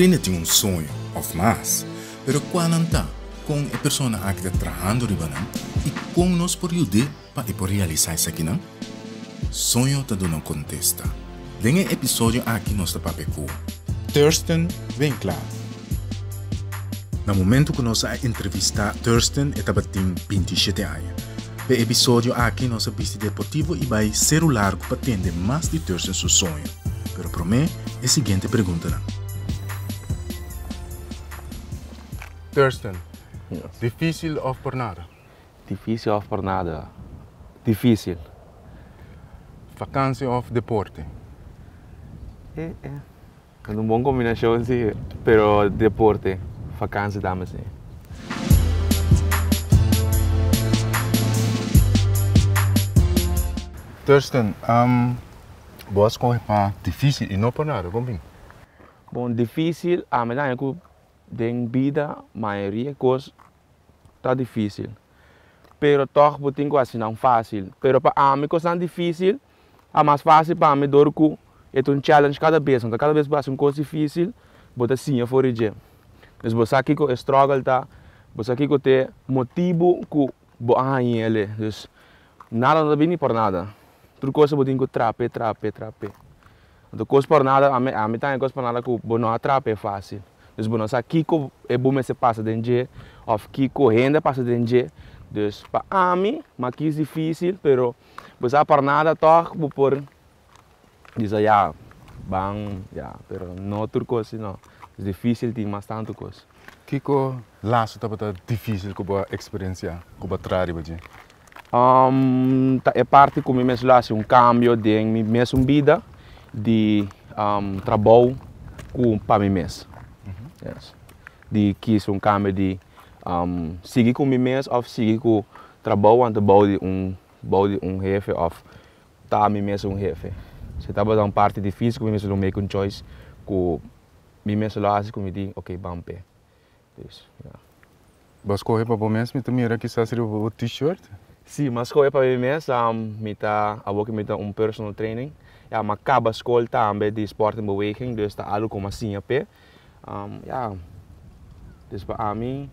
Tur hende tin un soño, òf mas. Pero kua nan ta? Kon e persona aki ta trahando riba nan? I kon nos por yud'é pa e por realisá esakinan? Soño ta duna un kontesta. Den e episodio aki nos ta papia ku. Thurston Winklaar. Na momentu ku nos a entrevistá Thurston e tabatin bintishete aña. P'e episodio aki nos a bisti deportivo i bai Seru Largu pa tende mas di Thurston su soño. Pero promé e siguiente preguntanan. Thurston, difísil òf por nada? Difísil òf por nada? Difísil. Vakansi òf deporte? E e. Ta un bon kombinashon si, pero deporte, vakansi tambe si. Thurston, bo a skohe pa difísil i no por nada, kon bin? Bon, difísil, ami ta haña ku den bida mayoria kos ta difísil, pero tòg bo tin ku hasi nan fásil. Pero pa ami kosnan difísil a mas fásil pa mi dor ku e ta un challenge kada bes. Anto kada bes bo hasi un kos difísil bo ta siña for di dje. Dus bo sa kiko e struggle ta, bo sa kiko ta e motibu ku bo a haña el'e. Dus nada no ta bini por nada. Tur kos bo tin ku trape, trape, trape. Anto kos por nada, ami ami ta haña kos por nada ku bo no a trapa e fásil. Dus bo no sa kiko e bo mester pasa den dje òf kiko hende a pasa den dje. Dus pa ami makis difísil pero bo sa por nada tòg bo por bisa ya ban ya pero no tur kos si no. Es difísil tin mas tantu kos. Kiko laso tabata difísil ku bo a eksperensiá ku bo a traha riba dje? Ta e parti ku mi mes lo hasi un kambio den mi mesun bida di trabou ku pa mi mes. Yes. Di kis un kambio di sigui ku mi mes òf sigui ku trabou anto bou di un bou di un hefe òf ta mi mes un hefe. Si tabata un parti difisil ku mi mes lo make un choice ku mi mes lo hasi ku mi di ok ban p'e. Dus, ja. Bo a skohe pa bo mes? Mi ta mira kisas riba bo t-shirt. Si, mi a skohe pa mi mes. Mi ta, awor ku mi ta un personal training. Ya, mi a kaba skol tambe di sport en beweging, dus ta algu ku mi a siña p'e. Ya, dus pa ami,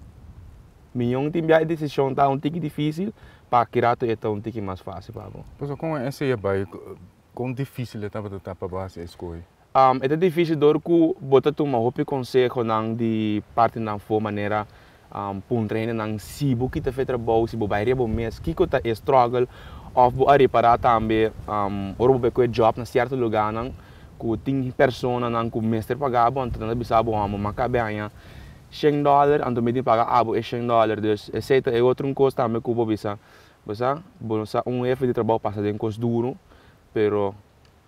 miyon tin bia e desishon ta un tiki difisil, pa ki rato e ta un tiki mas fasil pa bo. Pasobra kon esei a bai? Kon difísil e tabata ta pa bo hasi e skohe? E ta difísil dor ku bo ta tuma hopi konsehonan di partinan for manera puntra hendenan si bo kita fe trabou, si bo bai riba bo mes, kiko ta e struggle òf bo a ripará tambe ora bo bai ku e job na sierto lugánan ku tin personanan ku mester paga bo anto nan ta bisa bo hòmber m'a kabe haña shen dòler anto mi tin paga abo e shen dòler dus esei ta e otro un kos tambe ku bo bisa Bo sa, bo no sa un hefe di trabou pasa den kos duru, pero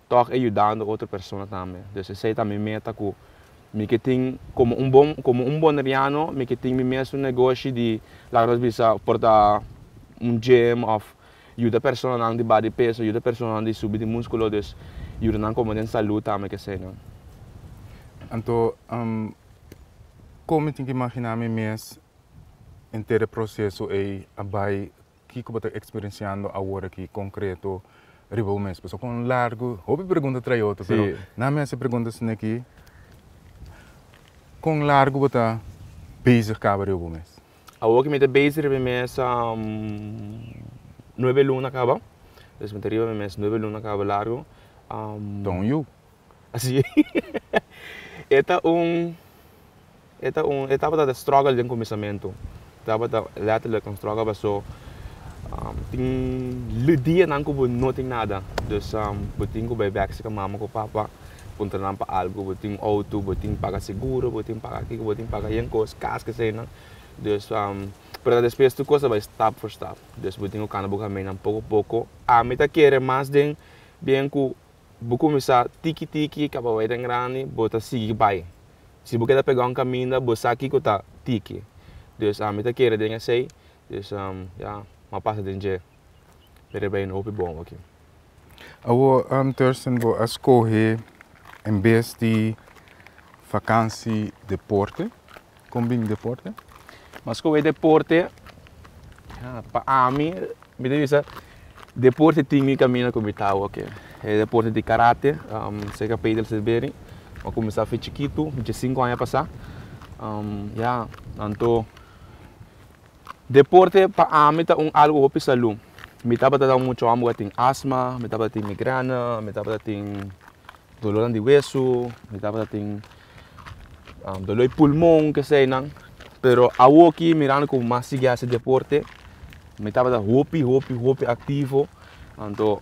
tòg e yudando otro persona tambe. Dus esei ta mi meta ku mi ke tin komo un bon, komo un boneriano mi ke tin mi mesun negoshi di laga nos bisa por ta un gym òf yuda personanan di baha di peso, yuda personanan di subi di muskulo, dus yuda nan komo den salú tambe keseinan. Anto, kon mi tin ku imaginá mi mes Henter e proseso ei a bai, kiko bo ta eksperensiando awor aki konkreto riba bo mes? Pasobra kon largu, hopi pregunta trae otro, pero nan mi hasi pregunta asina aki, kon largu bo ta bezig kaba riba bo mes? Awor ki mi ta bezig riba mi mes nuebe luna kaba, dus mi ta riba mi mes nuebe luna kaba largu. Ta un yu? Asi, e ta un. E ta un e tabata ta struggle den kuminsamentu. Tabata letterlijk un struggle paso tin dianan ku bo no tin nada. Dus bo tin ku bai bèk serka mama ku papa puntra nan pa algu. Bo tin outo, bo tin paga seguro, bo tin paga kiko, bo tin paga yen kos, kas kesenan. Dus pero despues tur kos a bai stap for stap. Dus bo tin ku kanda bo kaminnan poko poko. Ami ta kere mas den bien ku Bo kuminsá tiki tiki kaba bai den grandi, bo ta sigui bai. Si bo keda pegá un kaminda, bo sa kiko ta tiki. Dus ami ta kere den esei, dus ya, mi a pasa den dje. Pero e bai hopi bon aki. Awor, Thurston, bo a skohe en bes di vakansi deporte. Kon bin deporte? Mi a skohe deporte, ya, pa ami Mi ta bisa deporte tin mi camina cu mi ta awo aki. E deporte di karate, cerca Peter Silveri. A kuminsá for chikitu, 5 aña pasá. Ya, anto deporte pa ami ta un algu hopi salú. Mi tabata mucha hòmber ku tin asma, mi tabatin migrana, mi tabatin doló di wesu, mi tabatin doló di pulmon, ke sea. Pero awoki, mirando ku m'a sigui hasi deporte, mi tabata hopi, hopi, hopi aktivo. Anto,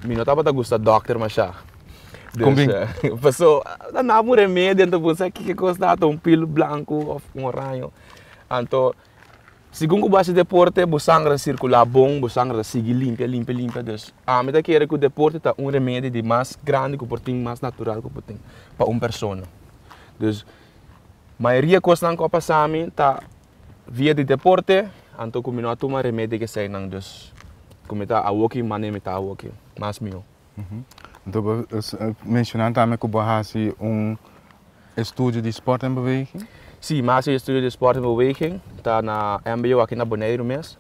mi no tabata gusta dòkter masha. Kon bin? Pasó, na un remedi, anto bo sa kiko kos ta, un pil blanku òf un oraño. Anto, segun ku bo hasi deporte, bo sanger sirkulá bon, bo sanger sigui limpia, limpia, limpia. Dus, ami ta kere ku deporte ta un remedi di mas grandi ku por tin, mas natural ku por tin pa un persona. Dus, mayoria kosnan ku a pasa mi ta via di deporte, anto ku mi no a tuma remedi ku eseinan, dus ku mi ta awoki manera mi ta awoki, mas mihó. Anto, bo menshoná tambe ku bo a hasi un estudio di sport en beweging? Si, m'a hasi estudio di sport en beweging, ta na MBO aki na Boneiru mes.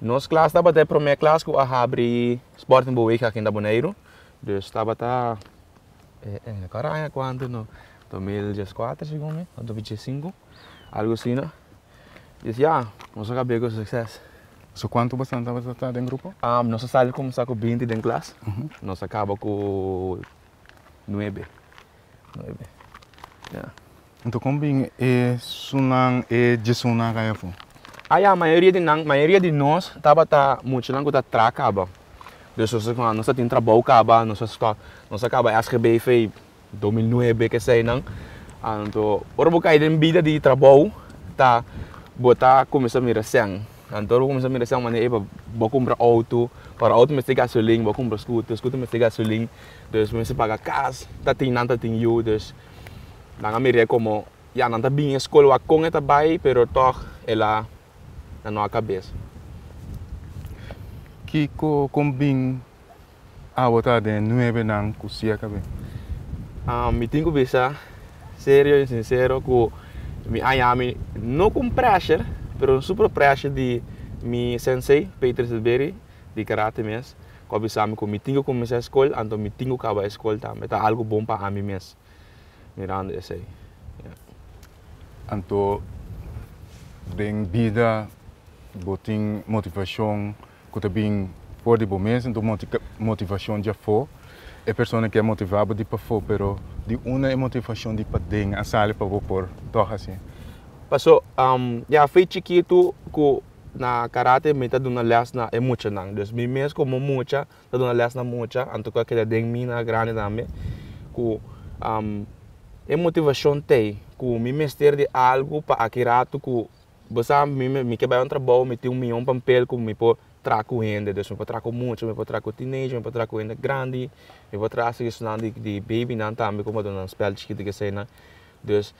Nos klas tabata e promé klas ku a habri sport en beweging aki na Boneiru. Dus tabata, kua aña kuantu no? 2014 segun mi, òf 2015, algu asina. Dus ya, nos a kab'é ku sukses. So kuantu bastante tabata den grupo? Nos a sali kuminsá ku 20 den klas. Nos a kaba ku 9. 9. Ya. Anto kon bin esunnan e 11nan kaya afó? Ah ya, mayoria di nan, mayoria di nos tabata muchanan ku ta traha kaba. Dus nos a tin trabou kaba, nos a stòp, nos a kaba SGBV 2009 ke eseinan. Anto ora bo kai den bida di trabou ta bo ta kuminsá mira sèn. Anto ora bo kuminsá mira sèn manera ey bo kumpra outo, para outo mester gasolin, bo kumpra scooter, scooter mester gasolin, dus bo mester paga kas, ta tin nan ta tin yu, dus nan a mir'é komo ya nan ta bini e skol wak kon e ta bai pero tòg el a nan no a kabes. Kiko kon bin abo ta den nuebenan ku si a kabes? Mi tin ku bisa serio i sinsero ku mi a mi no ku un pressure pero un super pressure di mi sensei Peter Silberi di karate mes ku a bisa mi ku mi tin ku kuminsá e skol anto mi tin ku kaba e skol tambe ta algu bon pa ami mes mirando esei. Anto den bida bo tin motivashon ku ta bin for di bo mes, anto motivashon di afó, e persona ke motivá bo di pafó, pero di unda e motivashon di paden a sali pa bo por tòg hasi? Paso, ya for chikitu ku na karate mi ta duna lès na e muchanan, dus mi mes komo mucha ta duna lès na mucha, anto ku a keda den mi na grandi tambe, ku e motivashon t'ei ku mi mester di algu pa aki ratu ku bo sa mi ke bai un trabou mi tin un mion papel ku mi por traha ku hende, dus mi por traha ku mucha, mi por traha ku teenager, mi por traha ku hende grandi, mi por traha esnan di babynan tambe ku bo duna nan spèl chikitu ke eseinan. Dus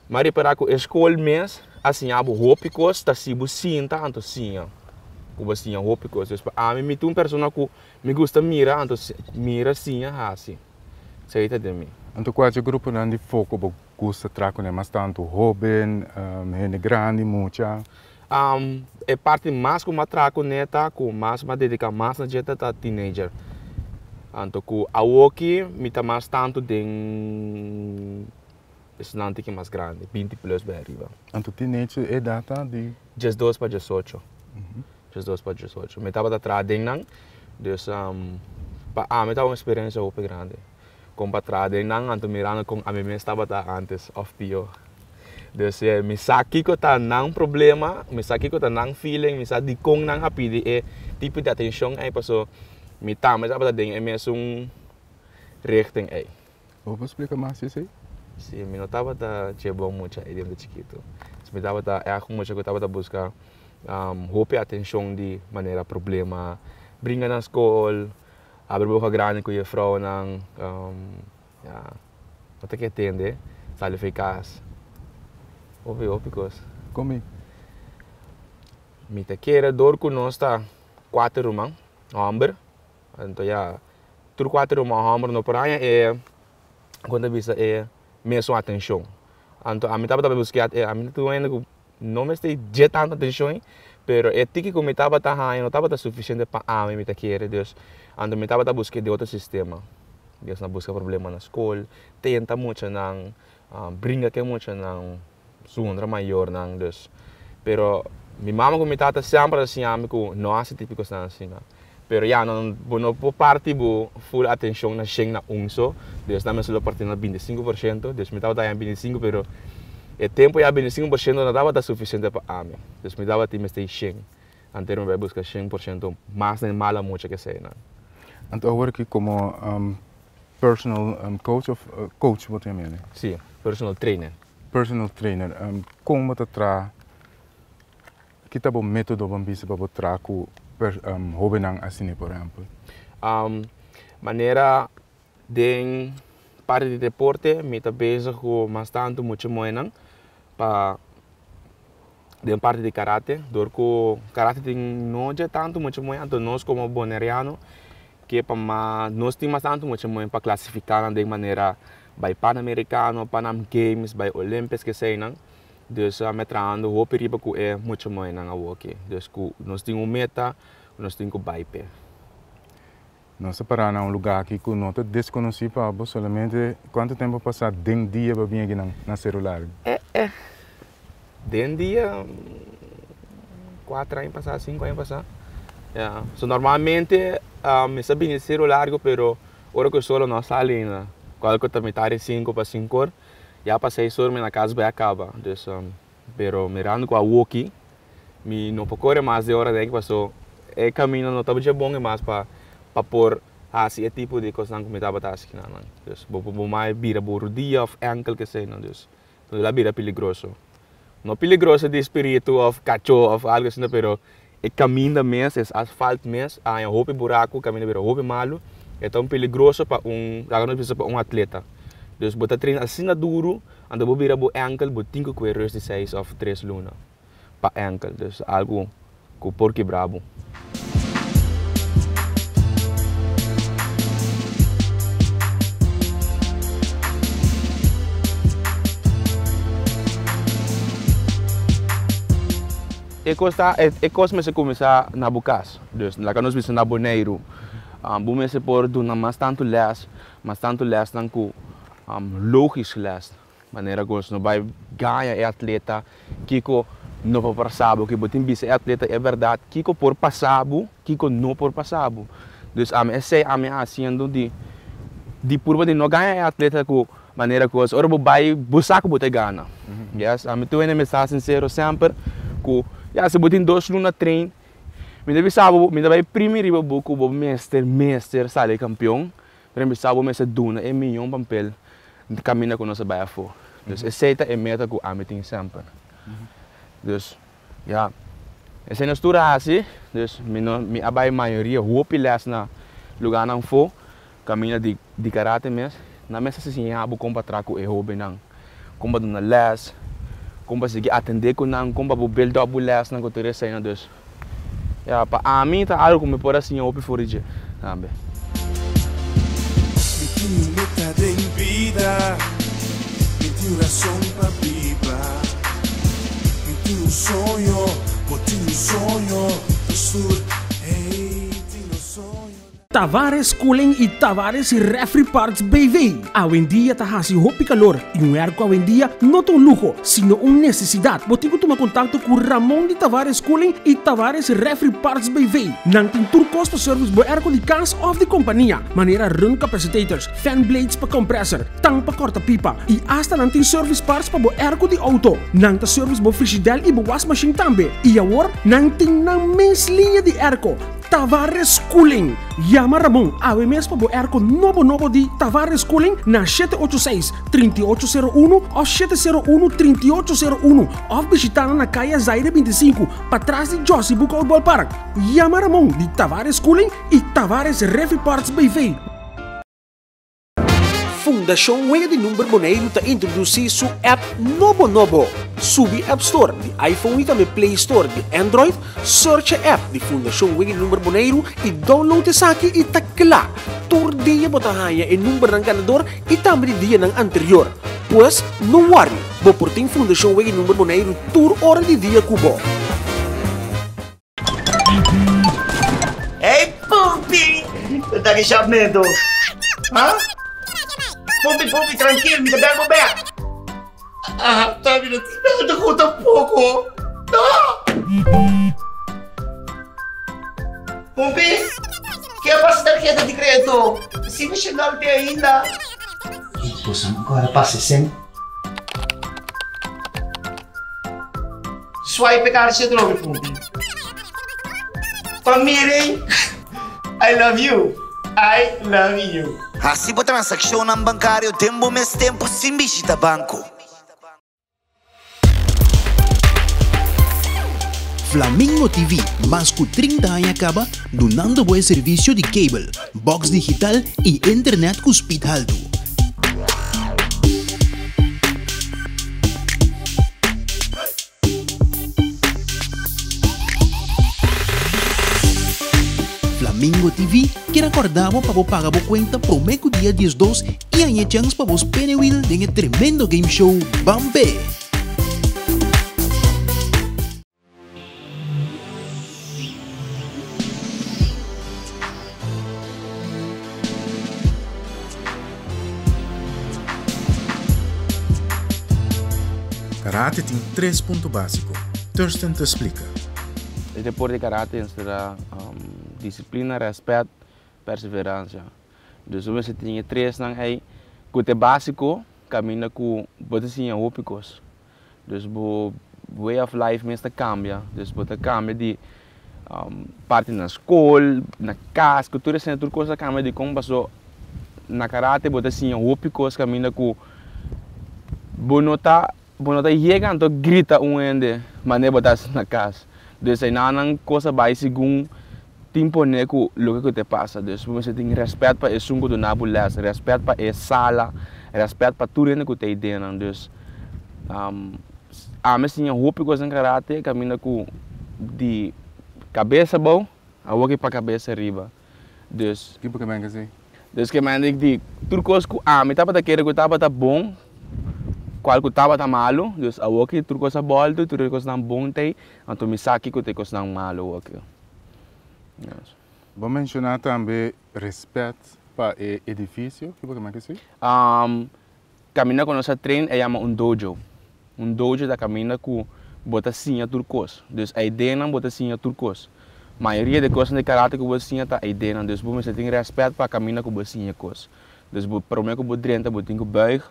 m'a ripará ku e skol mes a siña bo hopi kos ta si bo sinta anto siña, ku bo siña hopi kos. Dus pa ami mi ta un persona ku mi gusta mira anto mira siña hasi, esei ta den mi. Anto kua dje gruponan di foko bo gusta traha kuné mas tantu? Hóben, hende grandi, mucha? E parti mas ku m'a traha kuné ta ku mas m'a dediká mas na dje ta teenager. Anto ku awoki mi ta mas tantu den esnan tiki mas grandi, 20 plus bai ariba. Anto teenager e edat ta di? 12 pa 18. 12 pa 18. Mi tabata traha den nan, dus pa ami tabata un eksperensia hopi grandi. Kon pa traha den nan, anto mirando kon ami mes tabata antes òf pió. Dus mi sa kiko ta nan problema, mi sa kiko ta nan feeling, mi sa dikon nan a pidi e tipo di atenshon ei paso mi tambe tabata den e mesun richting ei. Bo por splika mas esei? Si, mi no tabata dje bon mucha ei den chikitu. Mi tabata ègt un mucha ku tabata buska hopi atenshon di manera problema, bringa na skol, abri boka grandi ku jefrounan, ya, no ta ke tende, sali for kas, hopi hopi kos. Kon mi? Mi ta kere dor ku nos ta kuater ruman hòmber, anto ya tur kuater ruman hòmber no por haña e kon ta bisa e mesun atenshon. Anto ami tabata buska e ami ta un hende ku no mester dje tantu atenshon pero e tiki ku mi tabata haña no tabata sufisiente pa ami mi ta kere dus anto mi tabata buska di otro sistema. Dios na buska problema na skol, tenta muchanan, bringa ku e muchanan, zundra mayornan, dus. Pero mi mama ku mi tata semper a siña mi ku no hasi tipo kosnan asina. Pero ya, no, bo no por parti bo full atenshon na shen na un so, dus nan mester lo parti na 25%, dus mi tabata haña 25 pero e tempo ya 25% no tabata sufisiente pa ami, dus mi tabatin mester shen. Antes mi bai buska 100% mas den mala mucha ke eseinan. Anto awor aki komo personal coach of coach bo ta yama el'e? Si, personal trainer. Personal trainer. Kon bo ta traha, ki ta bo metodo bo bisa pa bo traha ku hobennan asina por ehempel? Manera den parti di deporte mi ta bezig ku mas tantu mucha muhénan pa den parti di karate dor ku karate tin no dje tantu mucha muhé anto nos komo boneriano ke pa mas nos tin mas tantu mucha muhé pa klasifiká nan den manera bai panamerikano, panam games, bai olympics keseinan dus mi a trahando hopi riba ku e mucha muhénan awoki dus ku nos tin un meta nos tin ku bai p'e. Nos ta pará na un lugá aki ku no ta deskonosí pa bo, solamente kuantu tempu pasá den dia bo a bin akinan na Seru Largu? Eh eh. Den dia, kuater aña pasá, sinku aña pasá. Ya. So normalmente mi sa bini Seru Largu pero ora ku e solo no a sali ainda. Kual ku ta mitar di sinku pa sinkor, ya pa seis or mi na kas bai a kaba. Dus, pero mirando ku awoki Mi no por kore mas di ora den paso e camino no tabata dje bon e mas pa pa por haci e tipo di cosnan cu mi tabata haci kinan. Dus bo por bo mai bira bo rudia of enkel kesey dus el a bira peligroso. No peligroso di spiritu of cacho of algo asina pero e caminda mes es asfalt mes a haña hopi buraco caminda bira hopi malo e ta un peligroso pa un laga nos bisa pa un atleta. Dus bo ta traina asina duro anto bo bira bo enkel bo tin cu cue rust di seis of tres luna. pa enkel, dus algu ku por kibra bo. E kos ta, e kos mester kuminsá na bo kas, dus laga nos bisa na Boneiru, bo mester por duna mas tantu lès, mas tantu lèsnan ku logisch lès. Manera ku nos no bai gaña e atleta kiko no por pasa bo, ku bo tin bisa e atleta e bèrdat kiko por pasa bo, kiko no por pasa bo. Dus ami esei ami a hasiendo di di purba di no gaña e atleta ku manera ku ora bo bai bo sa ku bo ta gana. Yes, ami tur hende mi sa sinsero semper ku ya si bo tin dos luna train mi ta bisa bo mi ta bai primi riba bo ku bo mester mester sali kampion Pero mi sa bo mester duna e miyon pampel kaminda ku nos a bai afó. Dus esei ta e meta ku ami tin semper. Dus, ya, esei nos tur a hasi. Dus mi no, mi a bai mayoria hopi lès na lugánan afó, kaminda di di karate mes. Nan mes a siña bo kon pa traha ku e hóbennan, kon pa duna lès, kon pa sigui atendé ku nan, kon pa bo build up bo lèsnan ku tur eseinan. Dus. Ya, pa ami ta algo ku mi por a siña hopi for di dje tambe. Mi tin un meta den bida, mi tin un rason pa biba. Mi tin un soño, bo tin un soño, nos tur, hey, tin nos soñonan. Tavares Cooling y Tavares Refri Parts BV. Awendia ta haci hopi calor y un airco awendia no ta un luho, sino un necesidad. Bo tin cu tuma contacto cu Ramon di Tavares Cooling y Tavares Refri Parts BV. Nan tin tur cos pa service bo airco di cas of di compania, manera run capacitators, fan blades pa compressor, tang pa corta pipa y hasta nan tin service parts pa bo airco di auto. Nan ta service bo frigidel y bo wasmachine tambe. Y awor nan tin nan mes liña di airco. Tavares Cooling. Yama Ramon awe mes pa bo airco nobo nobo di Tavares Cooling na 786 3801 of 701 3801 of bishita nan na Kaya Zaire 25 patras di Jossy Boekhoudt Ballpark. Yama Ramon di Tavares Cooling y Tavares Refi Parts BV. Fundashon Wega di Number Boneiru ta introdusí su app nobo nobo. Subi App Store di iPhone i tambe Play Store di Android, search e app di Fundashon Wega di Number Boneiru i download esaki i ta kla! Tur dia bo ta haña e numbernan ganador i tambe di dianan anterior. Pues, no worry, bo por tin Fundashon Wega di Number Boneiru tur ora di dia ku bo. Hey Pumpi! Ku ta ki shop meto? Ha? Pompi, pompi, trankil, mi ta bel bo bek. Ah, ta mi no tin bel ku tampoko. No! Pompi, ke a pasa tarheta di kredito? Si mi shenal te ainda. Boso no kòrda pasa esei? Swipe e karchi atrobe, Pompi. Pa miren, I love you, I love you. Hasi bo transakshonnan bankario den bo mes tempu sin bishita banko. Flamingo TV mas ku 30 aña kaba dunando bo e servisio di cable, box digital i internet ku speed haltu. Flamingo TV kier a korda bo pa bo paga bo kuenta promé ku dia 12 i haña e chèns pa bo spin e wil den e tremendo game show Ban P'e! Karate tin tres punto básiko, Thurston ta splika. E deporte di karate ensera disiplina, rèspèt, perseveransia. Dus bo mester tin e tresnan ei ku ta e básiko kaminda ku bo ta siña hopi kos. Dus bo way of life mes ta kambia. Dus bo ta kambia di parti na skol, na kas, ku tur esei tur kos ta kambia dikon paso na karate bo ta siña hopi kos kaminda ku bo no ta bo no ta yega anto grita un hende manera bo ta hasi na kas. Dus einanan kos a bai segun tin pone ku loke ku te pasa. Dus bo mester tin rèspèt pa esun ku duna bo lès, rèspèt pa e sala, rèspèt pa tur hende ku ta ei dennan. Dus ami a siña hopi kos den karate kaminda ku di kabes abou awor ki pa kabes ariba. Dus. Kipo ke men ke si? Dus ke men di tur kos ku ami tabata kere ku tabata bon, kual ku tabata malu, dus awor ki tur kos a bòltu, tur e kosnan bon ta ei, anto mi sa kiko ta e kosnan malu awor ki. Yes. Bo menshoná tambe rèspèt pa e edifisio, kipo ke men ke si? Kaminda ku nos a train e yama un dojo. Un dojo ta kaminda ku bo ta siña tur kos. Dus eidenan bo ta siña tur kos. Mayoria di kosnan di karate ku bo siña ta eidenan. Dus bo mester tin rèspèt pa kaminda ku bo siña kos. Dus bo promé ku bo drenta bo tin ku bùig,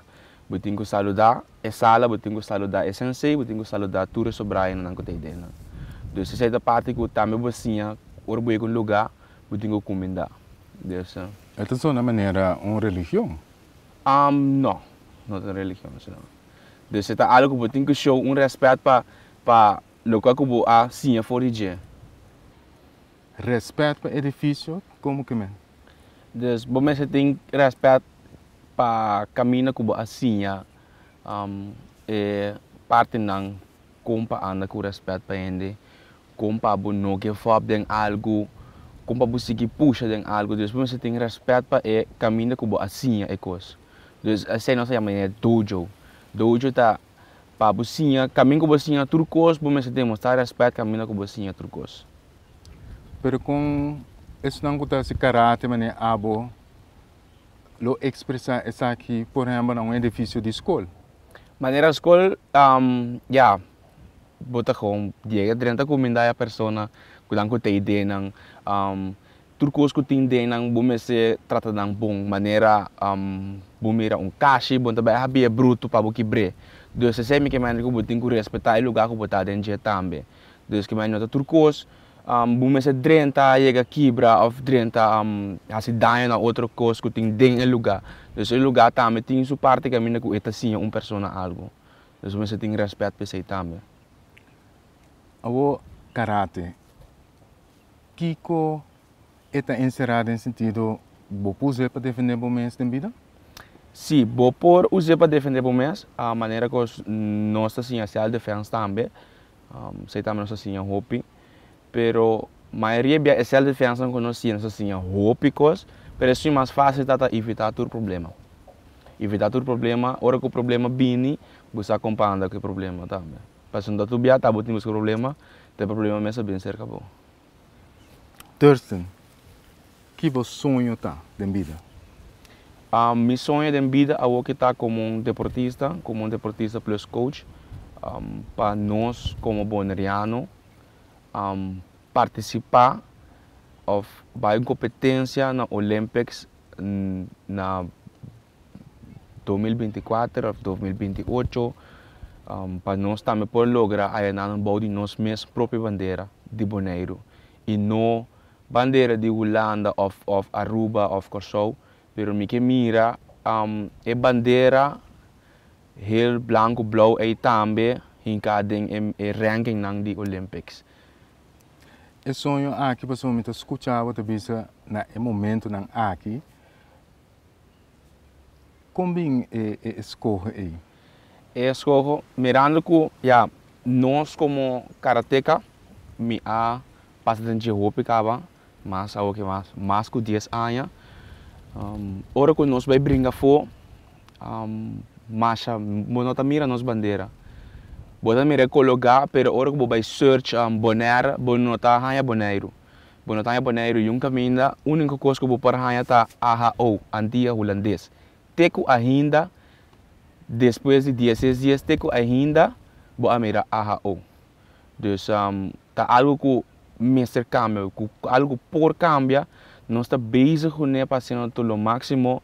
bo tin ku saludá e sala, bo tin ku saludá e sensei, bo tin ku saludá tur e sobrayonan ku ta eidenan. Dus esei ta parti ku tambe bo siña ora bo yega un lugá bo tin ku kumindá. Dus. E ta sona manera un religion. No, no ta un religion asina. Dus e ta algo ku bo tin ku show un rèspèt pa pa loke ku bo a siña for di dje. Rèspèt pa edifisio komo ke men? Dus bo mester tin rèspèt pa kaminda ku bo a siña e partinan kon pa anda ku rèspèt pa hende, Kon pa bo no give up den algu, kon pa bo sigui pusha den algu, dus bo mester tin rèspèt pa e kaminda ku bo a siña e kos. Dus esei nos ta yama e dojo. Dojo ta pa bo siña, kaminda ku bo siña tur kos, bo mester demostrá rèspèt kaminda ku bo siña tur kos. Pero kon esnan ku ta hasi karate manera abo lo ekspresá esaki, por ehèmpel, na un edifisio di skol? Manera skol, ya. Bo ta gewoon yega drenta kuminda e persona ku nan ku ta idenan. Tur kos ku tin den nan bo mester trata nan bon. Manera bo mira un kashi bo no ta bai habia brutu pa bo kibr'é. Dus esei mi ke manda ku bo tin ku respetá e lugá ku bo ta den dje tambe. Dus ke manda no ta tur kos bo mester drenta yega kibra òf drenta hasi daño na otro kos ku tin den e lugá. Dus e lugá tambe tin su parti kaminda ku e ta siña un persona algu. Nos mester tin rèspèt p'esei tambe. Awor karate, kiko e ta enserá den sentido bo por us'é pa defendé bo mes den bida? Sí, bo por us'é pa defendé bo mes, manera ku nos ta siña self defense tambe, esei tambe nos ta siña hopi, pero mayoria bia e self defense ku nos siña, nos ta siña hopi kos, pero esun mas fásil ta ta evitá tur problema. Evitá tur problema, ora ku problema bini, bo sa kon pa anda ku e problema tambe. Pasobra no ta tur bia ta bo tin buska problema, ta e problema mes a bin serka bo. Thurston, ki bo soño ta den bida? Mi soño den bida awor ku ta komo un deportista, komo un deportista plus coach, pa nos komo boneriano partisipá òf bai un kompetensia na Olympics na 2024 òf 2028, pa nos tambe por logra ayanan bou di nos mes propio bandera di Boneiru i no bandera di Hulanda òf Aruba òf Kòrsou, pero mi ke mira e bandera hel blanku blou ei tambe hinká den e rankingnan di Olympics. E soño aki pasobra mi ta skucha bo ta bisa na e momentonan aki, kon bin e eskoho ei? E eskoho, mirando ku ya nos komo karateka mi a pasa den dje hopi kaba, mas awor ke mas, mas ku dies aña. Ora ku nos bai bringa afó, masha bo no ta mira nos bandera. Bo ta mira e kologá, pero ora ku bo bai search Bonaire, bo no ta haña Boneiru. Bo no ta haña Boneiru yun kaminda, úniko kos ku bo por haña ta AHO, Antia Hulandes. Te ku ainda, despues di dieseis dies, te ku ainda bo a mira AHO. Dus ta algu ku mester kambia, ku algu ku por kambia, nos ta bezig kuné pa hasiendo tur lo máksimo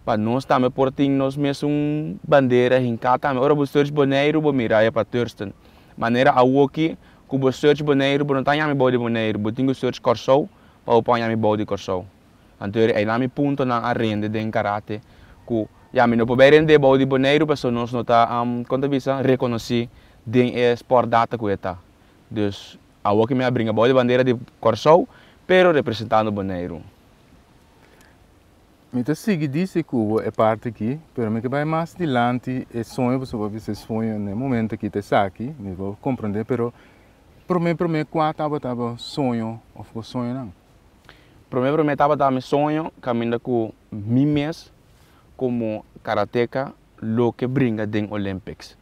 pa nos tambe por tin nos mesun bandera hinká tambe. Ora bo search Boneiru bo mira e pa Thurston. Manera awoki ku bo search Boneiru bo no ta yami bou di Boneiru, bo tin ku search Kòrsou pa bo por yami bou di Kòrsou. Anto einan mi puntonan a rende den karate ku ya mi no por bai rende bou di Boneiru pasobra nos no ta kon ta bisa rekonosí den e sport data ku e ta. Dus awor ku mi a bringa bou di bandera di Kòrsou pero representando Boneiru. Mi ta sigui disi ku bo e parti aki, pero mi ke bai mas dilanti e soño pasobra bo a bisa e soño na e momento aki ta esaki, mi por komprende pero prome prome kua tabata bo soño òf bo soñonan? Prome prome tabata mi soño kaminda ku mi mes komo karateka lo ke bringa den Olympics.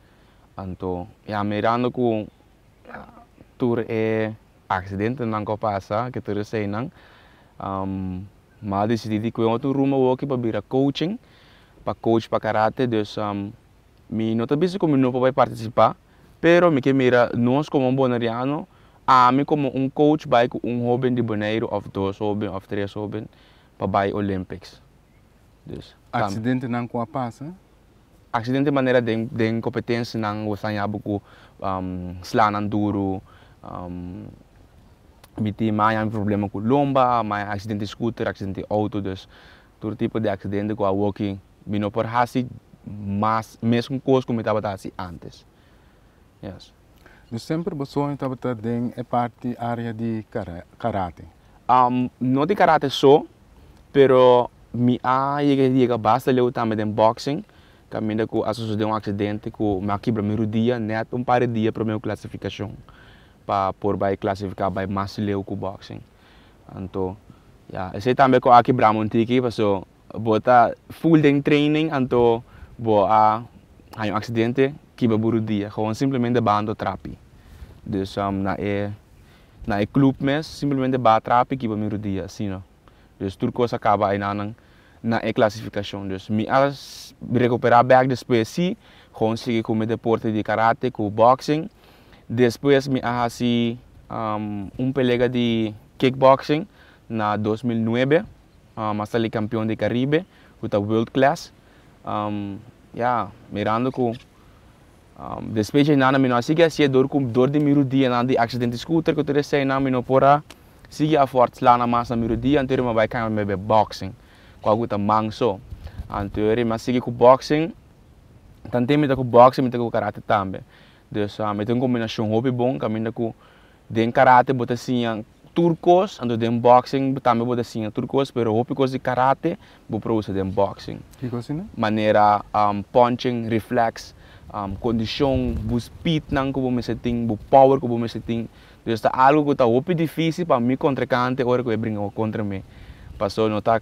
Anto ya mirando ku tur e aksidentenan ku a pasa, ku tur eseinan, mi a disidí di kue otro rumbo awoki pa bira coaching, pa coach pa karate. Dus mi no ta bisa ku mi no por bai partisipá, pero mi ke mira nos komo un boneriano, ami komo un coach bai ku un hóben di Boneiru òf dos hóben òf tres hóben pa bai Olympics. Dus. Aksidentenan ku a pasa? Accidente manera den den competencianan bo sa haña bo cu slanan duro, mi tin mi a haña mi problema cu lomba, mi a haña accidente di scooter, accidente di auto, dus tur tipo di accidente cu awoki mi no por haci mas mesun cos cu mi tabata haci antes, yes. Dus semper bo soño tabata den e parti area di karate? No di karate so, pero mi a yega yega basta leu tambe den boxing, kaminda ku a sosode un aksidente ku mi a kibra mi rudia nèt un par di dia promé ku klasifikashon pa por bai klasifiká bai mas leu ku boxing. Anto ya esei tambe ku a kibra mi un tiki paso bo ta full den training anto bo a haña un aksidente kibra bo rudia gewoon simplemente bando trapi. Dus na e Na e club mes simplemente ba trapi kiba mi rudia asina. Dus tur cos a caba aynanan na e clasificacion. Dus mi a recupera bek despues si, gewoon sigui cu mi deporte di karate cu boxing. Despues mi a haci un pelega di kickboxing na 2009. A sali campeon di Caribe cu ta world class. Ya, mirando cu Despues dje nana mi no a sigui hacié dor cu dor di mi rudianan di accidente di scooter cu tur eseinan mi no por a sigui afort sla mas na mi rudia anto mi a bay cambia mi bay boxing cu algo ta man so anto mi a sigui cu boxing tanten mi ta cu boxing mi ta cu karate tambe dus mi ta un combinacion hopi bon caminda cu Den karate bo ta siña tur kos, anto den boxing tambe bo ta siña tur kos, pero hopi kos di karate bo por usa den boxing. Kiko asina? Manera punching, reflex, kondishon, bo speednan ku bo mester tin, bo power ku bo mester tin. Dus ta algu ku ta hopi difisil pa mi kontrinkante ora ku e bringa kontra mi. Pasobra no ta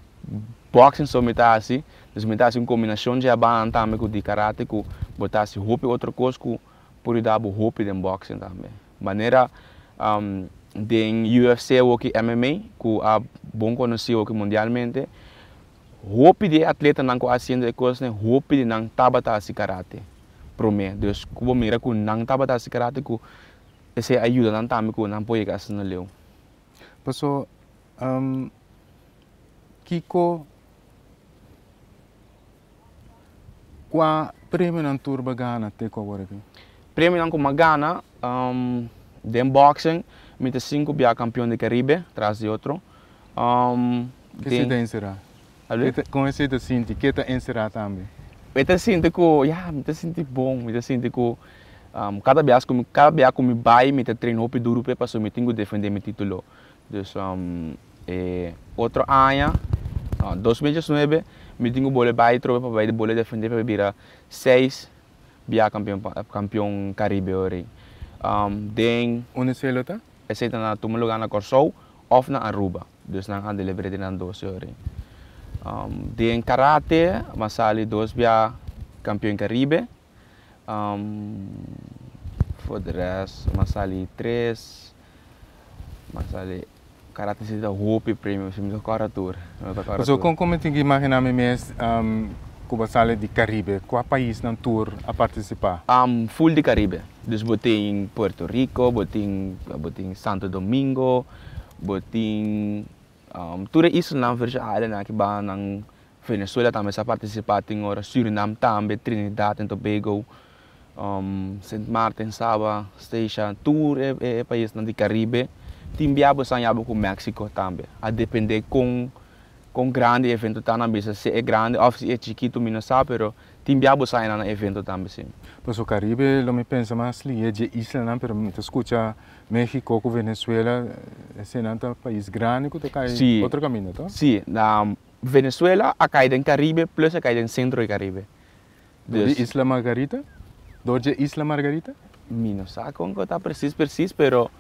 boxing so mi ta hasi, dus mi ta hasi un kombinashon dje abanan tambe ku di karate ku bo ta hasi hopi otro kos ku por yuda bo hopi den boxing tambe. Manera den UFC awoki MMA ku a bon konosí awoki mundialmente, Hopi di e atletanan ku a hasiendo e kosnan hopi di nan tabata hasi karate promé. Dus ku bo mira ku nan tabata hasi karate ku esei a yuda nan tambe ku nan por yega asina leu. Paso kiko kua premionan tur bo a gana te ku awor aki? Premionan ku mi a gana den boxing mi ta sinku bia kampion di Karibe tras di otro. Ke si ta enserá? Kon esei ta sinti? Ke ta enserá tambe? Mi ta sinti ku, ya, mi ta sinti bon, mi ta sinti ku kada bias ku mi, kada bia ku mi bai mi ta train hopi duru p'e pasobra mi tin ku defendé mi título. Dus e otro aña, 2019, mi tin ku bole bai trobe pa bai bole defendé pa bira seis bia kampion, kampion Karibe ora ei. Den. Unda esei lo ta? Esei ta na tuma lugar na Kòrsou òf na Aruba. Dus nan a deliber'é den nan dos ora ei. Den karate mi a sali dos bia kampion Karibe. For de rest mi a sali tres, mi a sali karate si ta hopi premio si mi ta kòrda tur, mi no ta kòrda Pasobra tur. kon kon mi tin ku imaginá mi mes ku bo a sali di Karibe? Kua paisnan tur a partisipá? Full di Karibe. Dus bo tin Puerto Rico, bo tin bo tin Santo Domingo, bo tin tur e islanan Virgin Island aki banan Venezuela tambe sa partisipá tin ora, Surinam tambe, Trinidad and Tobago, Sint Maarten, Saba, Statia, tur e e paisnan di Karibe tin bia bo san yaba ku Mexico tambe. A depende kon kon grandi e evento ta nan bisa si e grandi òf si e chikitu mi no sa pero Tin bia bo sa ena na evento tambe si. Paso Caribe lo mi pensa mas liye dje islanan pero mi ta scucha Mexico cu Venezuela esenan ta pais grandi cu ta cay otro caminda to? Si, na Venezuela a cay den Caribe plus a cay den centro di Caribe. Door di Isla Margarita? Door dje Isla Margarita? Mi no sa con cu ta precies precies pero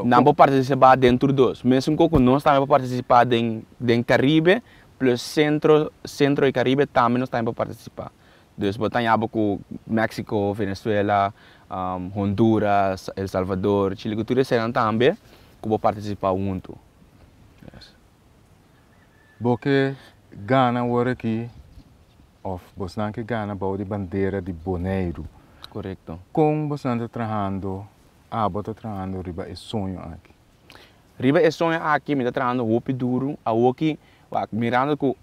nan por participa den tur dos. Mesun cu nos tambe por participa den Caribe Plus centro, centro y Caribe tambe nos tambe por participa. Dus bo ta haña bo cu Mexico, Venezuela, Honduras, El Salvador, Chile, cu tur esenan tambe cu bo participa hunto. Yes. Bo ke gana awor aki of bosnan ke gana bou di bandera di Boneiru. Corecto. Con bosnan ta trahando, abo ta trahando riba e soño aki? Riba e soño aki mi ta trahando hopi duru awoki wak mirando ku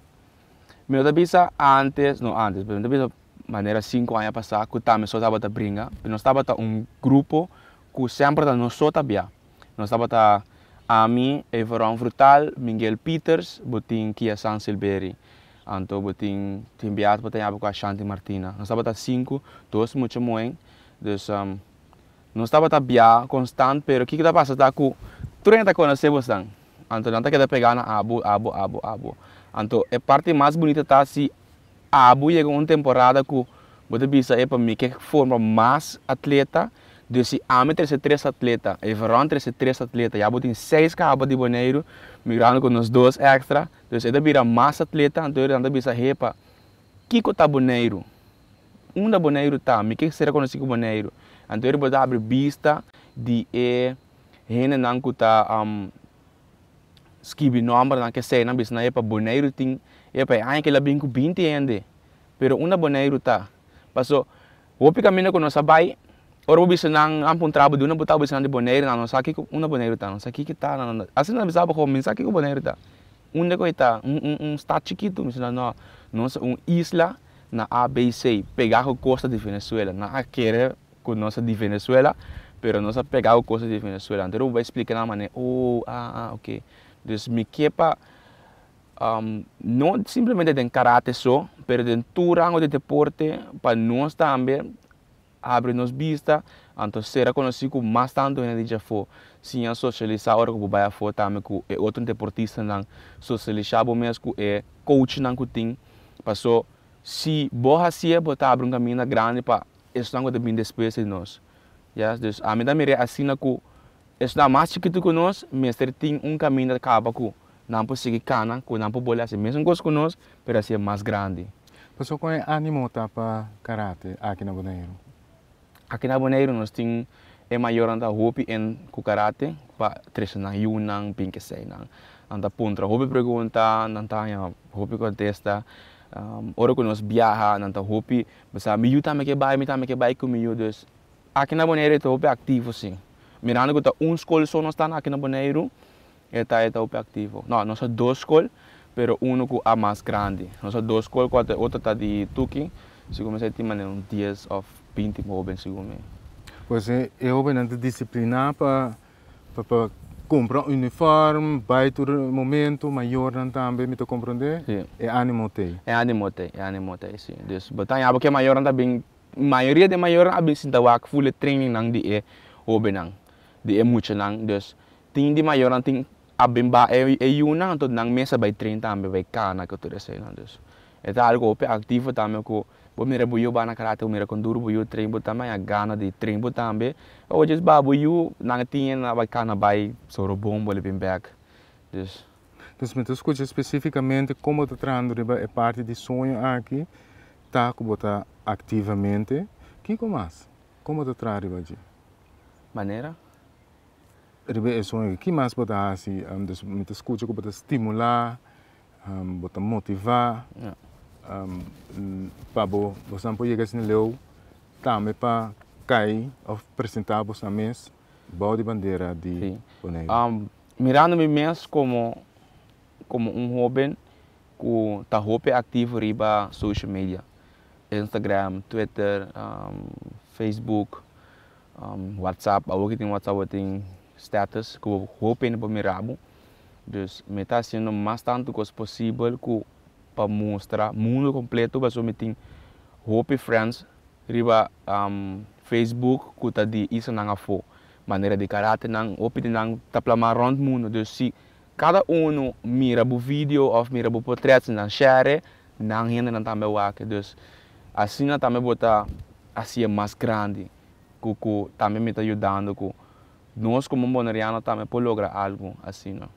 mi no ta bisa antes no antes pero mi ta bisa manera sinku aña pasa ku tambe so tabata bringa pero nos tabata un grupo ku semper ta nos so ta bia nos tabata ami Everon Frutal Miguel Pieters bo tin Kia San Silberi anto bo tin tin bia bo ta yama ku Ashanti Martina nos tabata sinku dos mucha muhen dus. Nos tabata bia constant pero kiko ta pasa ta cu tur hende ta conoce bosnan anto nan ta keda pega na abo abo abo abo anto e parti mas bunita ta si abo yega un temporada cu bo ta bisa epa mi ke forma mas atleta dus si ami trece tres atleta e Veron trece tres atleta ya bo tin seis caba di Boneiru mirando cu nos dos extra dus e ta bira mas atleta anto nan ta bisa hepa kiko ta Boneiru. Unda Boneiru ta? Mi ke ser konosí ku Boneiru. Anto bo ta habri bista di e hendenan ku ta skibi nòmbernan ke esei nan bisa nan epa Boneiru tin epa e aña kila bin ku binti hende pero unda Boneiru ta? Paso hopi kaminda ku nos a bai ora bo bisa nan nan puntra bo di unda bo ta bo bisa nan di Boneiru nan no sa kiko unda Boneiru ta nan sa kiko ta nan asina nan bisa bo mi no sa kiko Boneiru ta unda ku e ta un un stad chikitu mi bisa nan no nos ta un isla. Na ABC, pegá ku kosta di Venezuela. Nan a kere ku nos a di Venezuela, pero nos a pegá ku kosta di Venezuela. Anto bo bai splika nan manera, oh, ah, ah, ok. Dus mi ke pa no simplemente den karate so, pero den tur rango di deporte, pa nos tambe habri nos bista, anto sera konosí ku mas tantu hende di djafó. Siña sosialisá ora ku bo bai afó tambe ku e otro deportistanan. Sosialisá bo mes ku e coachnan ku tin. Paso si bo hasié bo ta habri un kaminda grandi pa esnan ku ta bini despues di nos. Yes, dus ami ta mir'é asina ku esnan mas chikitu ku nos mester tin un kaminda kaba ku nan por sigui kana, ku nan por bole hasi mesun kos ku nos, pero hasié mas grandi. Paso kon e animo ta pa karate aki na Boneiru? Aki na Boneiru nos tin e mayornan ta hopi en ku karate pa trese nan yunan, bin keseinan. Nan ta puntra hopi pregunta, nan ta haña hopi kontesta. Ora ku nos biaha nan ta hopi bisa mi yu tambe ke bai, mi tambe ke bai ku mi yu. Dus aki na Boneiru e ta hopi aktivo si. Mirando ku ta un skol so nos ta aki na Boneiru e ta e ta hopi aktivo. No, nos ta dos skol pero uno ku a mas grandi. Nos ta dos skol ku e otro ta di Tuki, segun mi sa e tin manera un dies òf binti hoben segun mi. Pues e hobennan ta disipliná pa Pa kumpra un uniform, bai tur momento, mayornan tambe mi ta komprondé, e animo t'ei. E animo t'ei, e animo t'ei, si. Dus bo ta haña bo ke mayornan ta bin, mayoria di e mayornan a bin sinta wak ful e trainingnan di e hobennan, di e muchanan. Dus tin di mayornan tin a bin baha e yunan, anto nan mes a bai train tambe, bai kana ku tur eseinan. Dus e ta algu hopi aktivo tambe ku Bo mira bo yu ba na karate, bo mira kon duru bo yu train, bo tambe haña gana di train bo tambe. Bo djis ba bo yu nan tin na bai kana bai Sorobon bo bin bek. Dus. Dus mi ta skucha spesifikamente kon bo ta trahando riba e parti di soño aki, ta ku bo ta aktivamente. Kiko mas? Kon bo ta traha riba dje? Manera? Riba e soño aki, ki mas bo ta hasi? Dus mi ta skucha ku bo ta stimulá Bo ta motivá pa bo bosan por yega asina leu tambe pa kai òf presentá bosan mes bou di bandera di Boneiru. Mirando mi mes komo komo un hóben ku ta hopi aktivo riba social media, Instagram, Twitter, Facebook, WhatsApp, awor ki tin WhatsApp bo tin status ku hopi hende por mira bo. Dus mi ta hasiendo mas tantu kos posibel ku pa mustra mundu kompleto pasobra mi tin hopi friends riba Facebook ku ta di islanan afó. Manera di karatenan, hopi di nan ta plamá rònt mundu. Dus si kada unu mira bo video òf mira bo potrèt nan share, nan hendenan tambe wak. Dus asina tambe bo ta hasié mas grandi ku ku tambe mi ta yudando ku Nos komo Boneriano tambe por logra algu asina.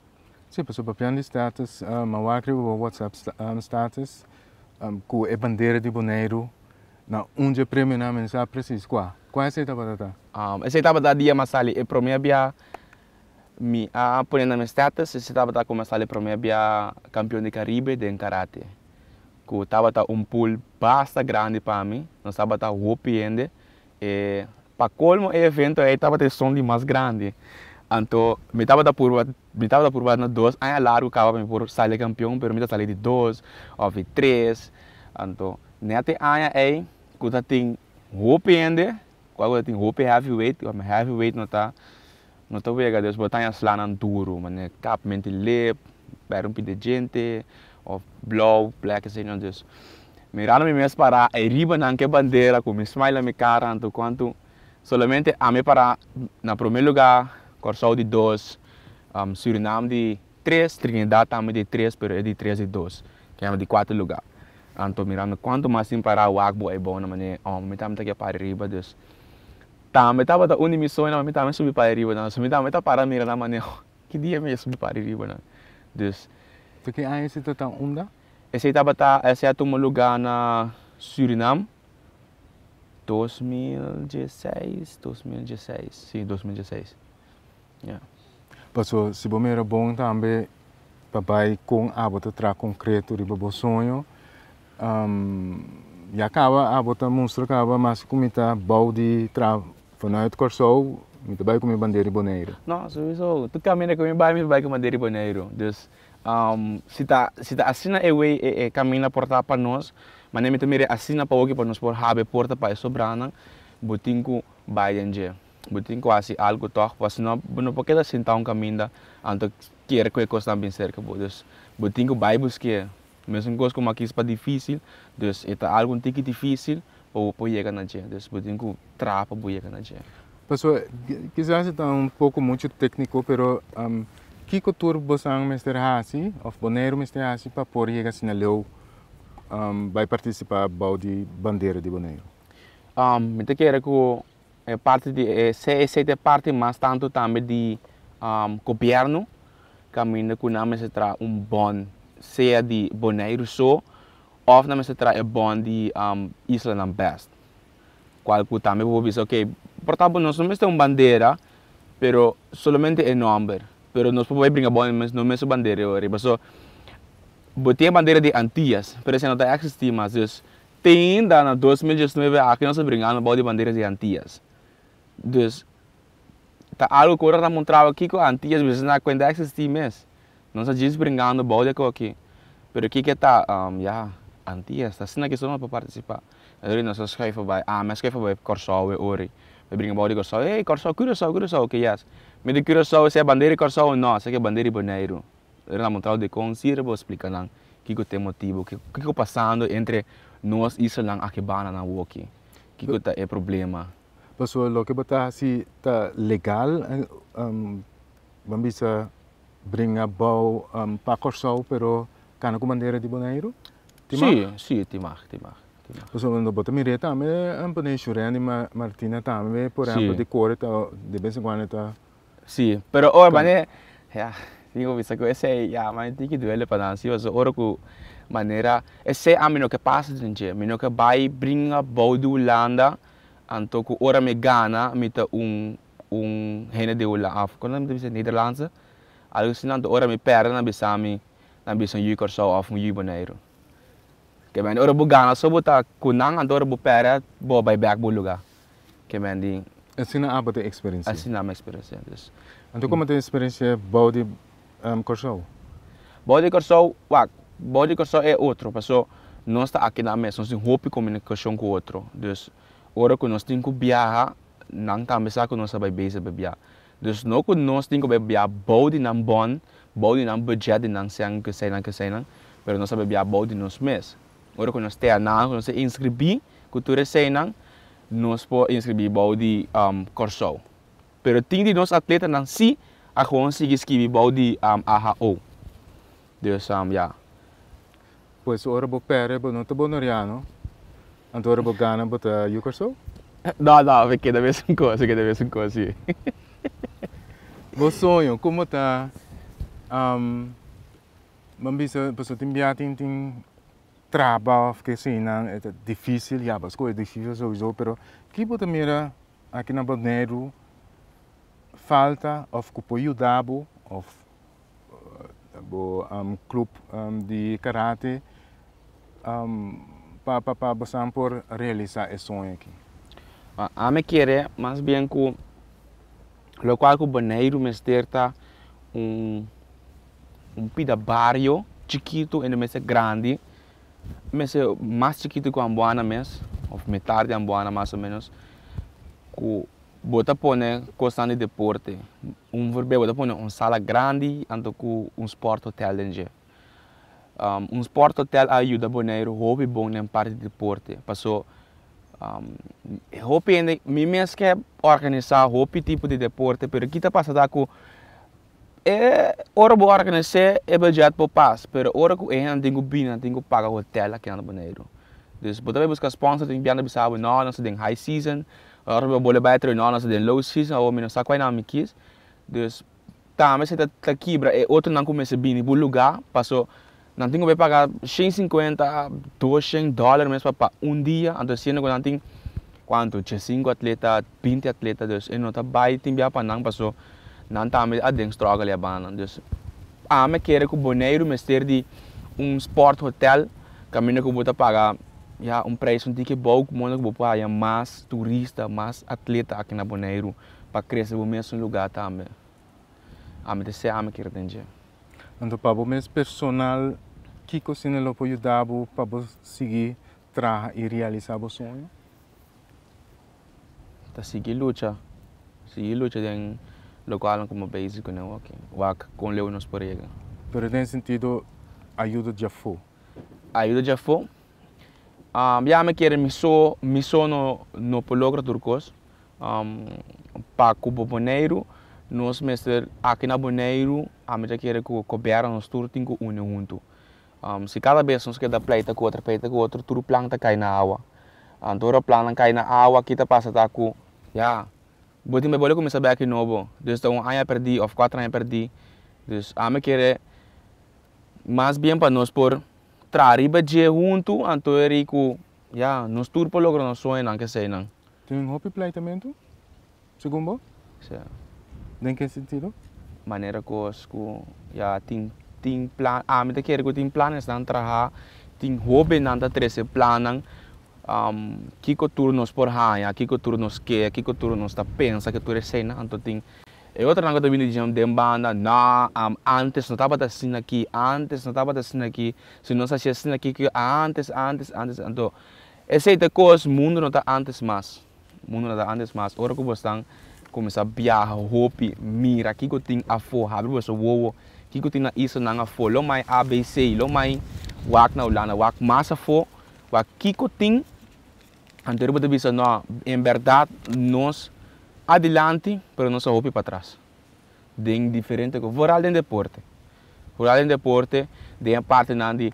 Sí, pasobra papiando di status, mi a wak riba bo WhatsApp status ku e bandera di Boneiru na un dje premionan, mi no sa presis kua. Kua esei tabata ta? Esei tabata dia mi a sali e promé bia mi a pone na mi status, esei tabata ku mi a sali promé bia kampion di Karibe den karate, ku tabata un pool basta grandi pa mi, nos tabata hopi hende E pa colmo e evento ei tabata esun di mas grandi. Anto mi tabata purba, mi tabata purba na dos aña largo caba pa mi por sali campeon, pero mi ta sali di dos of di tres. Anto net e aña ei cu ta tin hopi hende, cual cu ta tin hopi heavyweight, heavyweight no ta no ta wega, dus bo ta haña slanan duro, manera kap menti lip, bèr un pida djente, òf blou, black esei nan. Dus mirando mi mes pará ariba nan ku e bandera ku mi smile na mi kara anto kuantu solamente ami pará na promé lugá, Kòrsou di dos, Surinam di tres, Trinidad tambe di tres pero e di tres di dos, kende di kuater lugá. Anto mirando kuantu mas tin pará wak bo ei bou na manera oh mi tambe ta ke para ariba dus Tambe tabata un di mi soñonan pa mi tambe subi pa ariba nan. So mi tambe ta para mira nan manera ki dia mi a subi pa ariba nan. Dus. Ta ki aña esei ta ta unda? Esei tabata, esei a tuma luga na Surinam, 2016, 2016, si 2016, ya. Paso si bo mira bon tambe pa bai kon abo ta traha konkreto riba bo soño, Ya kaba abo ta mustra kaba mas ku mi ta bou di traha vanuit Kòrsou mi ta bai ku mi bandera di Boneiru. No, souiso. Tur kaminda ku mi bai mi ta bai ku bandera di Boneiru. Dus si ta si ta asina e wey e kaminda por ta pa nos, manera mi ta mira asina pa oki pa nos por habri e porta pa e sobranan, bo tin ku bai den dje. Bo tin ku hasi algu tòg, pasobra si no bo no por keda sintá un kaminda anto kere ku e kosnan bin serka bo. Dus bo tin ku bai busk'é. Mesun kos ku makis pa difisil, dus e ta algu un tiki difisil pa bo por yega na dje, dus bo tin ku traha pa bo yega na dje. Pasobra kisas e ta un poko muchu tekniko, pero kiko tur bosan mester hasi òf Boneiru mester hasi pa por yega asina leu bai partisipá bou di bandera di Boneiru? Mi ta kere ku e parti di e esei ta e parti mas tantu tambe di gobièrnu kaminda ku nan mester traha un bòn sea di Boneiru so òf nan mester traha e bòn di islanan bèst kual ku tambe bo por bisa oke por ta nos no mester un bandera pero solamente e nòmber. Pero nos por bai bringa bou nos mes bandera ori. Paso bo tin e bandera di Antillas, pero esei no ta existi mas. Dus te ainda na 2019 aki nos ta bringando bou di bandera di Antillas. Dus ta algo ku ora ta montrabo kiko Antillas bisa na kuenta existi mes. Nos ta djis bringando bou di aki. Pero kiko ta ya Antillas ta asina kiso nos por participa. Ori nos a schuif bai, ami a schuif bai Kòrsou e ori. Mi bringa bou di Kòrsou, hey Kòrsou, Curaçao, Curaçao, oke yes. Mi di Curaçao esei bandera di Kòrsou? No, esaki e bandera di Boneiru. Ora nan montrao dikon si bo splika nan kiko ta e motibu, kiko pasando entre nos islanan aki banda nan woki, kiko ta e problema. Pasobra loke bo ta hasi ta legal, ban bisa bringa bou pa Kòrsou pero kana ku bandera di Boneiru? Ti mag? Si, si, ti mag, ti mag. Pasobra bo ta mir'é tambe pone Shurendi Martina tambe por ehempel di kore ta de bes en kuando ta. Si, pero ora mane, ya, tin ku bisa ku esei ya mane tin ki duele pa nan si pasobra ora ku manera esei ami no ke pasa den dje, mi no ke bai bringa bou di Hulanda anto ku ora mi gana mi ta un un hende di Hulanda of kon nan ta bisa Nederlandse algu asina anto ora mi perde nan bisa mi nan bisa un yu Kòrsou of un yu Boneiru. Ke men ora bo gana so bo ta ku nan anto ora bo perde bo bai bek bo luga. Ke men di. Asina abo ta eksperensia? Asina mi eksperensia dus. Anto komo ta eksperensia bou di Kòrsou? Bou di Kòrsou, wak, bou di Kòrsou e otro paso nos ta aki nan mes, nos tin hopi komunikashon ku otro. Dus ora ku nos tin ku biaha nan tambe sa ku nos ta bai bezig pa biaha. Dus no ku nos tin ku bai biaha bou di nan bòn, bou di nan budget di nan sèn keseinan keseinan, pero nos ta bai biaha bou di nos mes. Ora ku nos te anan, ku nos a inskribí ku tur eseinan, nos por inskribí bou di Kòrsou. Pero tin di nos atletanan sí a gewoon sigui skibi bou di AHO. Dus ya. Pues ora bo pèrdè bo no ta boneriano, anto ora bo gana bo ta yu Kòrsou? No, no, mi keda mesun kos, mi keda mesun kos, sí. Bo soño, komo ta? Bo bisa pasobra tin bia tin tin traba of ke eseinan e ta dificil ya bo scoge dificil souiso pero ki bo ta mira aki na Boneiru falta of ku por yuda bo of bo club di karate pa pa pa bosan por realisa e soño aki? Ami kere mas bien ku lokual ku Boneiru mester ta un un pida bario chikitu en mester grandi, mester mas chikitu ku Amboana mes of mitar di Amboana mas o menos ku bo ta pone kosnan di deporte, un voorbeeld bo ta pone un sala grandi anto ku un sport hotel den dje. Un sport hotel a yuda Boneiru hopi bon den parti di deporte paso hopi hende mi mes ke organisa hopi tipo di deporte pero ki ta pasa ta ku E ora bo organis'é e budget por pas, pero ora ku e hendenan tin ku bini nan tin ku paga hotel aki na Boneiru. Dus bo ta bai buska sponsor tin biaha bisa bo no nos ta den high season, ora bo bolbe bai atrobe no nos ta den low season awor mi no sa kual nan mi kis. Dus tambe esei ta kibra e otronan ku mester bini bo lugá paso nan tin ku bai paga 150, 200 dòler mes pa un dia, anto siendo ku nan tin kuantu 15 atleta, 20 atleta, dus e no ta bai tin bia pa nan paso nan tambe a den struggle e banda. Dus ami a kere ku Boneiru mester di un sport hotel kaminda ku bo ta paga ya un prijs un tiki bou ku modo ku bo por haya mas turista, mas atleta aki na Boneiru pa krese bo mesun luga tambe. Ami ta esei ami kere den dje. Anto pa bo mes personal kiko asina lo por yuda bo pa bo sigui traha i realisa bo soño? Ta sigui lucha, sigui lucha den lokualnan ku bo bezig ku nan wak, wak kon leu nos por yega. Pero den sentido ayudo djafó. Ayudo djafó? Ya mi kere mi so, mi so no no por logra tur kos. Pa ku bo Boneiru, nos mester aki na Boneiru, ami ta kere ku gobièrnu nos tur tin ku uni huntu. Si kada bes nos keda pleita ku otro, pleita ku otro, tur plan ta kai na awa. Anto ora plannan kai na awa, ki ta pasa ta ku, ya, bo tin bai kuminsá bek di nobo. Dus ta un aña pèrdí òf kuater aña pèrdí. Dus ami kere mas bien pa nos por traha riba dje huntu, anto eri ku, ya, nos tur por logra nos soñonan keseinan. Tin hopi pleitamentu, segun bo? Sí. Den ke sentido? Manera kos ku ya tin tin plan ami ta kere ku tin planesnan traha, tin hobennan ta trese plannan kiko tur nos por haña, kiko tur nos ke, kiko tur nos ta pensa, ke tur eseinan. Anto tin e otronan ku ta bini dje den banda, no, antes no tabata asina aki, antes no tabata asina aki, si nos hasi asina aki ke antes, antes, antes. Anto esei ta kos mundu no ta antes mas. Mundu no ta antes mas. Ora ku bosnan kuminsá biaha hopi, mira kiko tin afó, habri boso wowo kiko tin na islanan afó, lo mai ABC, lo mai wak na Hulanda, wak mas afó, wak kiko tin, anto bo ta bisa no, en bèrdat nos adilanti pero nos a hopi patras den diferente kos, vooral den deporte, vooral den deporte, den e partinan di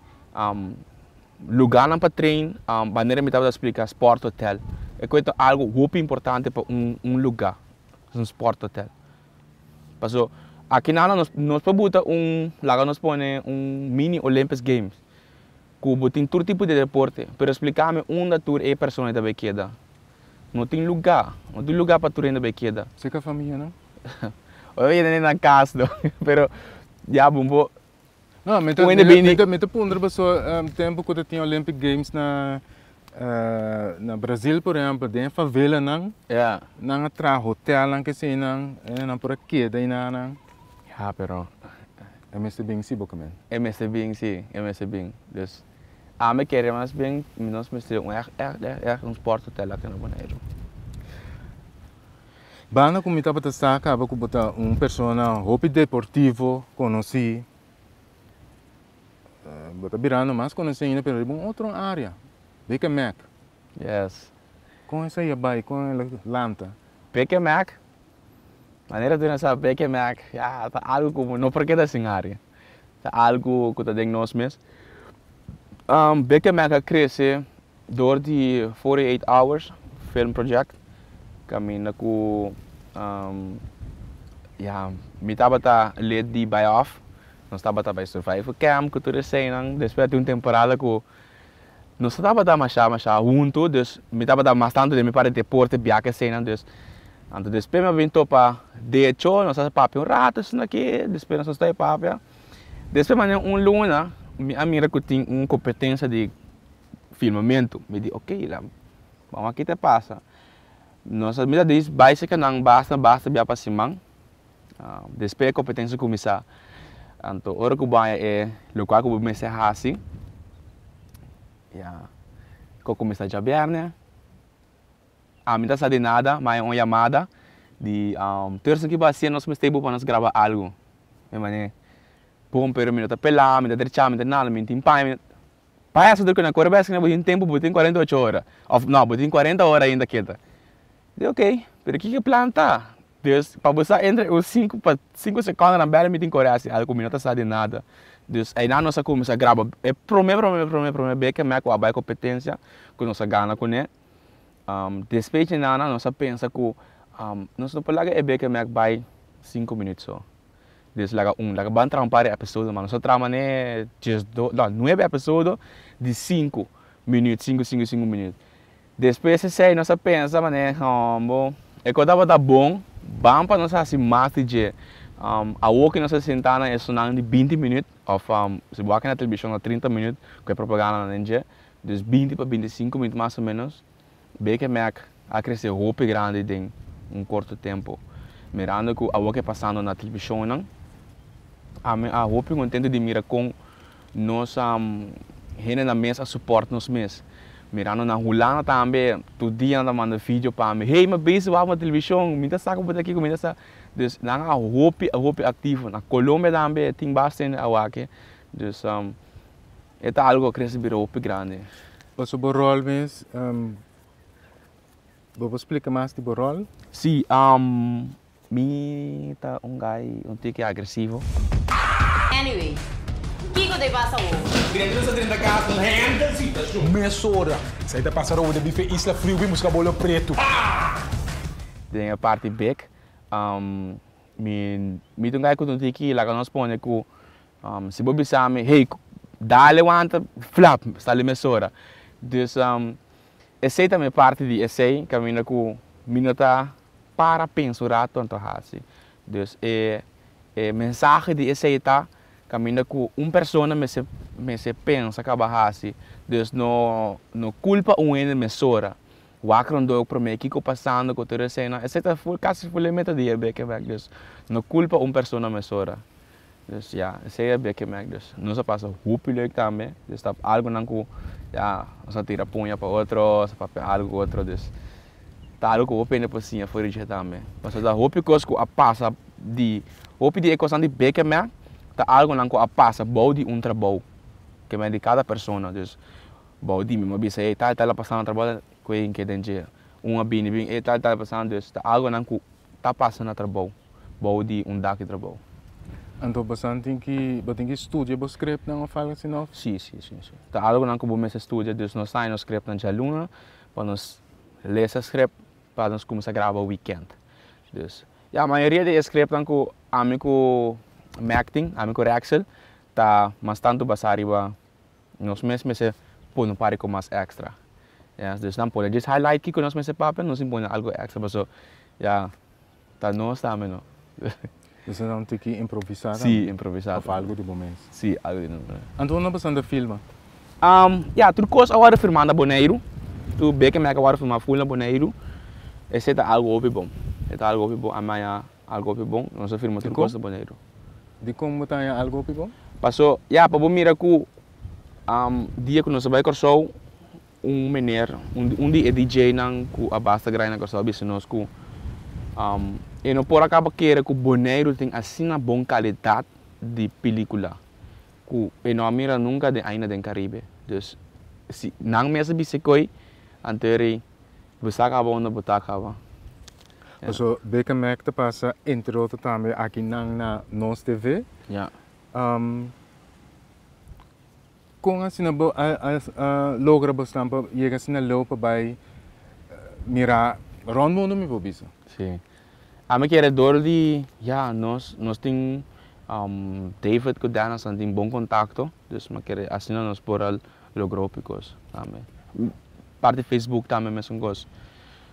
Lugarnan pa train, manera mi tabata splica sport hotel, e koe ta algo hopi importante pa un un lugar, un sport hotel. Paso aki nan nos nos por buta un, laga nos pone un mini Olympics Games ku bo tin tur tipo di deporte, pero splica mi unda tur e persona ta bay keda. No tin lugar, no tin lugar pa tur hende bay keda. Cerca familianan? Oye hende nan cas no, pero ya bo por. No, mi ta, mi ta, mi ta puntra paso tempo ku ta tin Olympic Games na na Brazil por ehempel den e favelanan nan a traha hotelnan keseinan e nan por a keda einanan. Ya pero. E mester bin si bo ke men. E mester bin si, e mester bin. Dus ami kere mas bien nos mester un ègt ègt ègt ègt un sport hotel aki na Boneiru. Banda ku mi tabata sa kaba ku bo ta un persona hopi deportivo, konosí, bo ta birando mas konosí ainda pero riba un otro área, Beke Mek. Yes. Kon esei a bai? Kon el a lanta? Beke Mek, manera tur nan sa Beke Mek ya ta algu ku bo no por keda sin área. Ta algu ku ta den nos mes. Beke Mek a krese Dor di 48 Hours Film Project kaminda ku ya mi tabata lid di bai òf, nos tabata bai survival camp ku tur eseinan, despues tin un temporada ku nos no tabata masha masha huntu, dus mi tabata mas tantu den mi parti deporte biaha eseinan, dus anto despues mi a bin topa Decho, nos a papia un rato esei aki, despues nos a stoi papia, despues manera un luna mi a mira ku tin un kompetensia di filmamentu. Mi di ok, la ban wak kita pasa. Nos a mira dis bai serka nan basta basta bia pa siman. Despues e kompetensia kuminsá. Anto ora ku bo haña e lokual ku bo mester hasi, ya ku a kuminsá djabièrnè. Ami ta sa di nada, ma haña un yamada di Turson ki bo hasié nos mester bo pa nos graba algu. Mi manera, bon pero mi no ta pelá, mi ta drechá, mi ta nada, mi no tin paña. Pa eso tur ku na kore bes bo tin tempu bo tin 48 ora of no bo tin 40 ora ainda keda. Di ok pero kiko e plan ta? Dus pa bo sa entre un sinku pa sinku sekondo nan bèlè mi tin kore hasi algu ku mi no ta sa di nada. Dus einan nos a kuminsá graba e promé promé promé promé bes ke mi a ku a bai kompetensia ku nos a gana kuné. Despues di nana nos a pensa ku nos no por laga e bekemek bai sinku minüt so. Des laga un, laga ban traha un par di episodio mas. Nos a traha manera diesdos, no, nuebe episodio di sinku minuut, sinku, sinku, sinku minuut. Despues esei nos a pensa manera, hombo, e kos tabata bon, ban pa nos hasi mas di dje. Awor ku nos a sinta na esunnan di binti minuut, òf si bo wak na televishon na trinta minuut ku e propagandanan den dje, dus binti pa binti sinku minuut mas o menos. Bekemek a krese hopi grandi den un korto tempu. Mirando ku awor ke pasando na televishonnan, ami a hopi kontentu di mira kon nos hendenan mes a supòrt nos mes. Mirando na Hulanda tambe, tur dia nan ta manda video pa mi, hey mi a bezig wak na televishon, mi ta sa ku bo ta kiko, mi ta sa. Dus nan a hopi hopi aktivo. Na Colombia tambe tin basta hende a wak. Dus e ta algu ku a krese bira hopi grandi. Paso bo rol mes, bo por splika mas di bo rol? Sí, mi ta un guy un tiki agresivo. Anyway, kiko ta e pasa awor? Drenta nos a drenta cas nos handle situacion. Mesora. Esei ta pasa robo den bife Isla Friu bin buska bolo pretu. Den e parti bek, mi mi ta un guy ku ta un tiki laga nos pone ku Si bo bisa mi, hey, dale wanta, flap, sali mesora. Dus, esei ta mi parti di esei, kaminda ku mi no ta para pensa un rato anto hasi. Dus e E mensahe di esei ta kaminda ku un persona mester mester pensa kaba hasi, dus no no kulpa un hende mesora. Wak rondó promé kiko pasando ku tur eseinan, esei ta ful kasi ful e meta di e Bekemek, dus no kulpa un persona mesora. Dus ya, esei e Bekemek, dus nos a pasa hopi leuk tambe, dus ta algonan ku ya nos a tira puña pa otro, nos a papia algo ku otro, dus ta algo ku hopi hende por siña for di dje tambe. Pasobra ta hopi kos ku a pasa di, hopi di e kosnan di Bekemek ta algonan ku a pasa bou di un trabou, ke men di kada persona, dus Bou di mi, mi a bisa, ey, tal tal a pasa na trabou, ku e hinke den dje. Un a bini bin, ey, tal tal a pasa, dus ta algonan ku ta pasa na trabou, bou di un dak di trabou. Anto bosan tin ki, bo tin ki studia bo scriptnan of algo asina of? Si, si, si, si. Ta algonan ku bo mester studia, dus nos ta haña nos scriptnan djaluna pa nos lesa script pa nos kuminsá graba weekend. Dus, ya, mayoria di e scriptnan ku ami ku Mac tin, ami ku Rexel, ta mas tantu basá riba Nos mes mester pone un par di komas extra. Yes, dus nan pone djis highlight kiko nos mester papia, nos tin pone algo extra paso ya ta nos tambe no. Dus nan tin ki improvisa tambe? Si, improvisa Of algo di bo mes? Si, algo di nos mes. Anto unda bo san ta filma? Ya, tur kos a wòrdu firmá na Boneiru. Tur bek en mek a wòrdu firmá ful na Boneiru. Esei ta algo hopi bon. E ta algo hopi bon. Ami a haña algo hopi bon. Nos a firma tur kos na Boneiru. Dikon bo ta haña algu hopi bon? Paso, ya, pa bo mira ku dia ku nos a bai Kòrsou, un meneer, un di e DJ-nan ku a basta grai na Kòrsou a bisa nos ku e no por a kaba kere ku Boneiru tin asina bon kalidat di pelikula ku e no a mira nunka den ainda den Karibe. Dus, si nan mes a bisa koi, anto e rei, bo sa kaba unda bo ta kaba. Paso Bekemek ta pasa entre otro tambe aki nan na Nos TV. Ja. Kon asina bo a logra bo stan pa yega asina leu pa bai mira rond mundo mi por bisa? Si. Ami kere dor di ya nos nos tin David ku Dennis nan tin bon kontakto dus mi kere asina nos por a logra hopi kos tambe. Parti Facebook tambe mesun kos.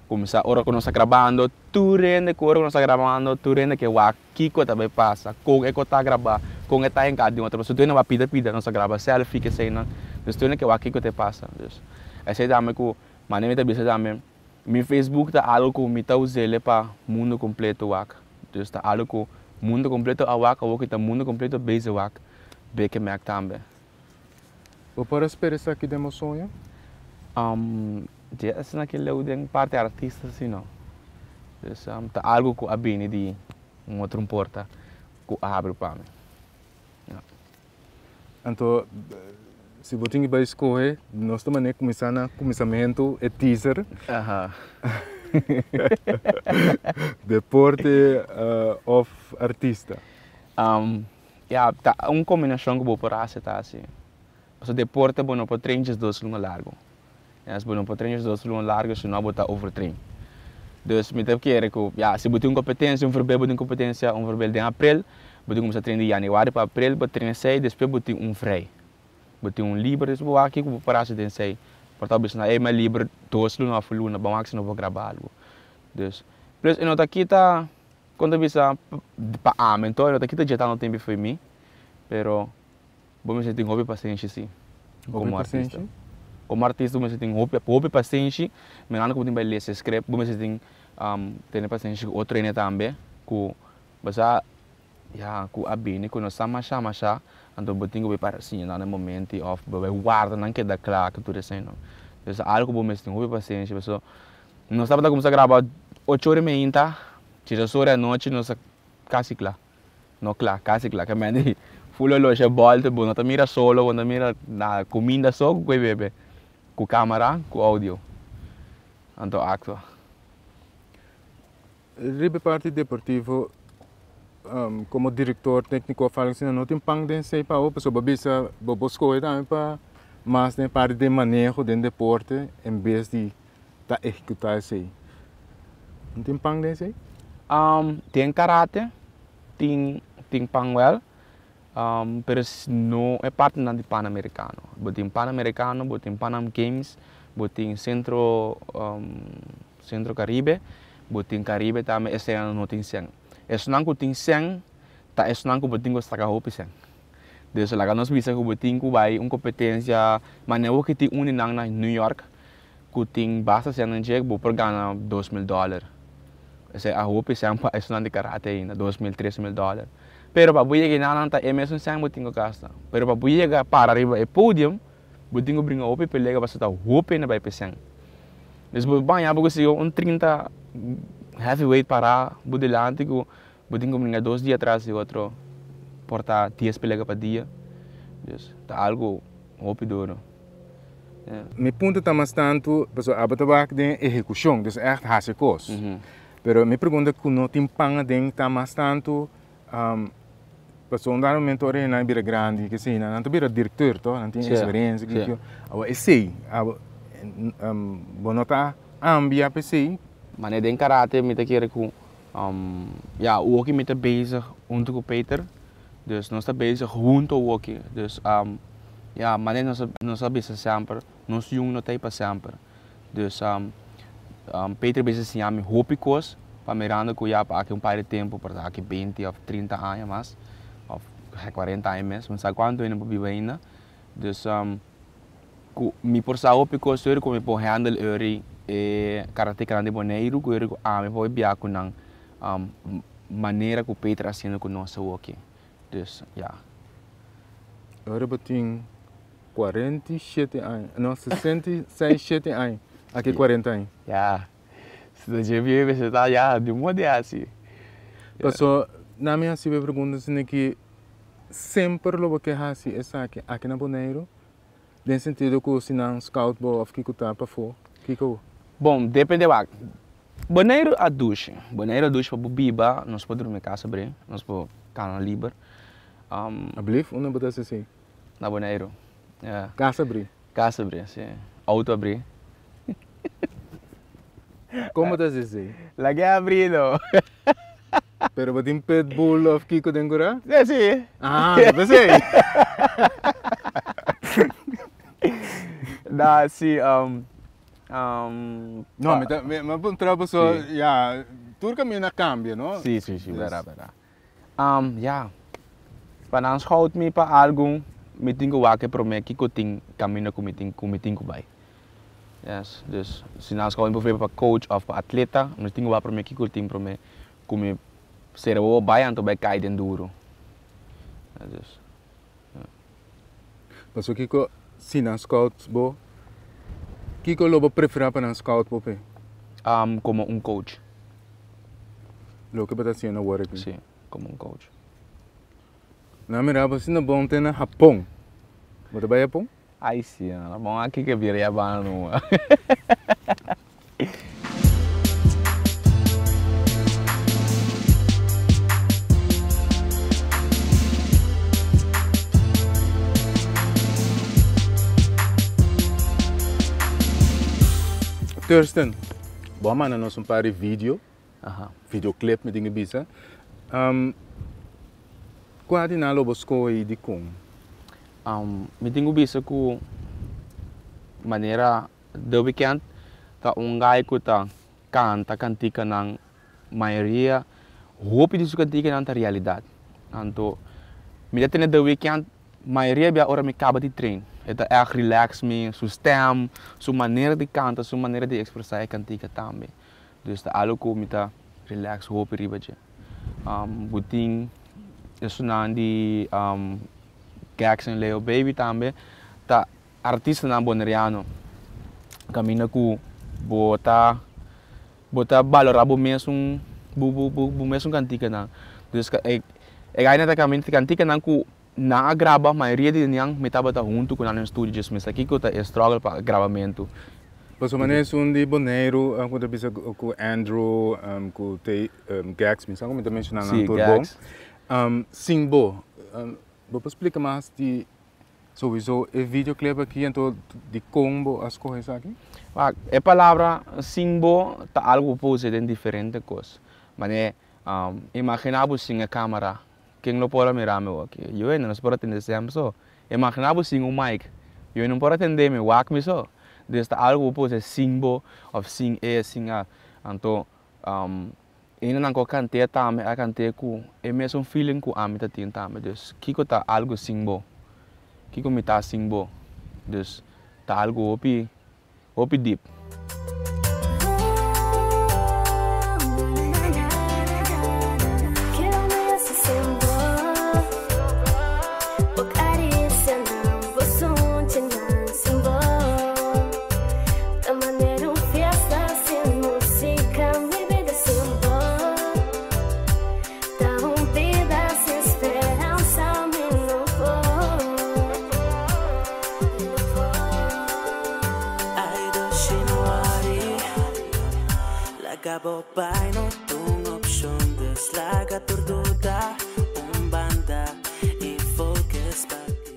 Kuminsá ora ku nos ta grabando, tur hende ku ora ku nos ta grabando, tur hende ke wak kiko ta bai pasa, kon e ko ta grabá, kon e ta hinká den otro pasobra tur hende wak pida pida, nos ta graba selfie keseinan, dus tur hende ke wak kiko ta pasa. Dus esei tambe ku manera mi ta bisa tambe, mi Facebook ta algu ku mi ta us'el pa mundu kompleto wak, dus ta algu ku mundu kompleto a wak, awor ku ta mundu kompleto bezig wak Bekemek tambe. Bo por a spera esaki den bo soño? Dje asina ki leu den parti artista si no. Dus ta algu ku a bini di un otro porta ku a habri pa mi. Ya. Anto si bo tin ki bai skohe, nos ta manera kuminsá na kuminsamentu e teaser. Deporte òf artista? Ya, ta un kombinashon ku bo por hasi ta hasi. Pasobra deporte bo no por train djes dos luna largu. Yes, bo no por train djes dos luna largu si no bo ta overtrain. Dus mi ta kere ku, ya, si bo tin un kompetensia, un voorbeeld bo tin kompetensia, un voorbeeld den aprel, bo tin kuminsá train di yanüari pa aprel, bo train esei, despues bo tin un vrij. Bo tin un liber, despues bo wak kiko bo por hasi den esei. Por ta bo bisa, ey mi a liber dos luna òf un luna, ban wak si no por graba algu. Dus, plus e no ta kita. Kon ta bisa pa ami anto e no ta kita dje tanto tempo fo'i mi, pero bo mester tin hopi pasenshi si, komo artista. Komo artista bo mester tin hopi hopi pasenshi, mirando ku bo tin bai lesa e script, bo mester tin tene pasenshi ku otro hende tambe ku bo sa ya ku a bini ku no sa masha masha, anto bo tin ku bai para siña nan na e momento òf bo bai warda nan keda kla ku tur esei. Entonces algu ku bo mester tin hopi pasenshi pasobra nos tabata kuminsá graba ocho ora i meinta. Djes ora anochi nos a casi cla. No cla, casi cla. Ke men di full oloshi a bolta, bo no ta mira solo, bo no ta mira nada. Cuminda so cu koe bebe. Cu camara, cu audio. Anto actua. Riba e parti deportivo, como director tecnico of algo asina, no tin pan den esey pa bo? Pasobra bo bisa bo por scoge tambe pa mas den e parti den maneho den deporte en bes di ta ehecuta esey. No tin pan den esey? Den karate tin tin pan wel, pero no e partinan di Panamericano. Bo tin Panamericano, bo tin Panam Games, bo tin Centro Centro Caribe, bo tin Caribe tambe, eseinan no tin sèn. Esnan ku tin sèn. ta esnan ku bo tin ku saka hopi sèn. Dus laga nos bisa ku bo tin ku bai un kompetensia, manera bo ke tin un di nan na New York ku tin basta sèn den dje, bo por gana 2000 dòler. Esei a hopi sèn pa esnan di karate ainda, 2000, 3000 dòler. Pero pa bo yega einan nan ta e mesun sèn bo tin ku gasta. Pero pa bo yega para riba e podium, bo tin ku bringa hopi pelea pasobra ta hopi hende bai pa e sèn. Dus bo baña bo ku sigur un 30 heavyweight pará bo dilanti ku Bo tin ku bringa dos dia tras di otro, por ta dies pelega pa dia. Dus ta algu hopi duro. Yeah. Mi punto ta mas tantu, pasobra abo ta wak den ehekushon, dus ègt hasi kos. Pero mi pregunta ku no tin pan aden ta mas tantu, pasobra un dado momento ora nan bira grandi, kesei, nan ta bira direkteur to, nan tin eksperensia, kiko. Awor esei, abo, bo no ta ambia p'esei? Manera den karate mi ta kere ku Ya, awoki mi ta bezig hunto ku Peter, dus nos ta bezig hunto awoki, dus ya, manera nos nos a bisa semper, nos yun no ta ei pa semper, dus Peter a bisa siña mi hopi kos, pa mirando ku ya pa aki un par di tempu, por ta aki 20 òf 30 aña mas, òf 40 aña mes, mi no sa kuantu hende por biba ainda, dus ku mi por sa hopi kos eur ku mi por handle eur e karatekanan di Boneiru ku eur ku ami por bia ku nan manera ku Peter a hasiendo ku nos awoki. Dus ya. Ora bo tin 47 aña, no 66 shete aña, aki 40 aña. Ya, si ta dje bieu mester ta ya di un modo asi. Paso na mi hasi bo e pregunta asina ki semper lo bo ke hasi esaki aki na Boneiru? Den sentido ku si nan scout bo of kiko ta pafó, kiko? Bon, depende wak. Boneiru a dushi. Boneiru a dushi pa bo biba, nos por drumi kasa bre, nos por kana liber. Ablief? Unda bo ta hasi esei? Na Boneiru, ya. Kasa bri? Kasa bri, si. Auto abri. Kon bo ta hasi esei? Lag'é abri no. Pero bo tin pitbull of kiko den kura? Sí, sí. Ah, no pensei. No, sí, um, um, No, mi ta, mi, mi a puntra paso, sí. Ya, tur camino a cambia, no? Sí, sí, sí, berdad, berdad. Um, ya, pa nan scout mi pa algun, mi tin ku wak e prome kiko tin camino ku mi tin, ku mi tin ku bai. Yes, dus si nan scout mi por pa coach of pa atleta, mi tin ku wak prome kiko tin prome ku mi cerebro bai anto bai kai den duro. Dus, ja. Paso kiko si nan scout bo, kiko lo bo prefera pa nan scout bo p'e? Um, como un coach. Loke bo ta haciendo awor aki? Si, como un coach. Nan mira bo asina bon te na Japon. Bo ta bai Japon? Ay si, no bon aki ke bira yabano numa. Thurston, bo a manda nos un par di video, videoclip mi tin ke bisa. Kua di nan lo bo skohe i dikon? Mi tin ku bisa ku manera The Weeknd ta un guy ku ta kanta kantikanan mayoria hopi di su kantikanan ta realidat. Anto mi ta tene The Weeknd mayoria bia ora mi kaba di train e ta ègt relax mi, su stem, su manera di kanta, su manera di ekspresá e kantika tambe. Dus ta algu ku mi ta relax hopi riba dje. Bo tin esunnan di Gax en Leo Baby tambe ta artistanan boneriano kaminda ku bo ta bo ta balorá bo mesun bo bo bo mesun kantikanan. Dus e gainan ta kaminda kantikanan ku nan a graba mayoria di nan mi tabata huntu ku nan den studio djis mi sa kiko ta e struggle pa grabamentu. Pasobra manera esun di Boneiru ku ta bisa ku Andrew ku te Gax mi sa ku mi ta menshona nan tur bon. Sin bo bo por splika mas di souiso e videoclip aki anto dikon bo a skohe esaki? Wak e palabra sin bo ta algu ku por usa den diferente kos. Manera imagina bo sin e kamera Ken lo por a mira mi wak? Yo no por a tende stem so. Imagina bo sin un mic. Yo no por a tende mi wak mi so. Dus ta algo bo por hacer sin bo of sin e, sin a. Anto, Hendenan ku a kant'é tambe a kant'é ku e mesun feeling ku ami ta tin tambe. Dus kiko ta algu sin bo? Kiko mi ta sin bo? Dus ta algu hopi hopi deep.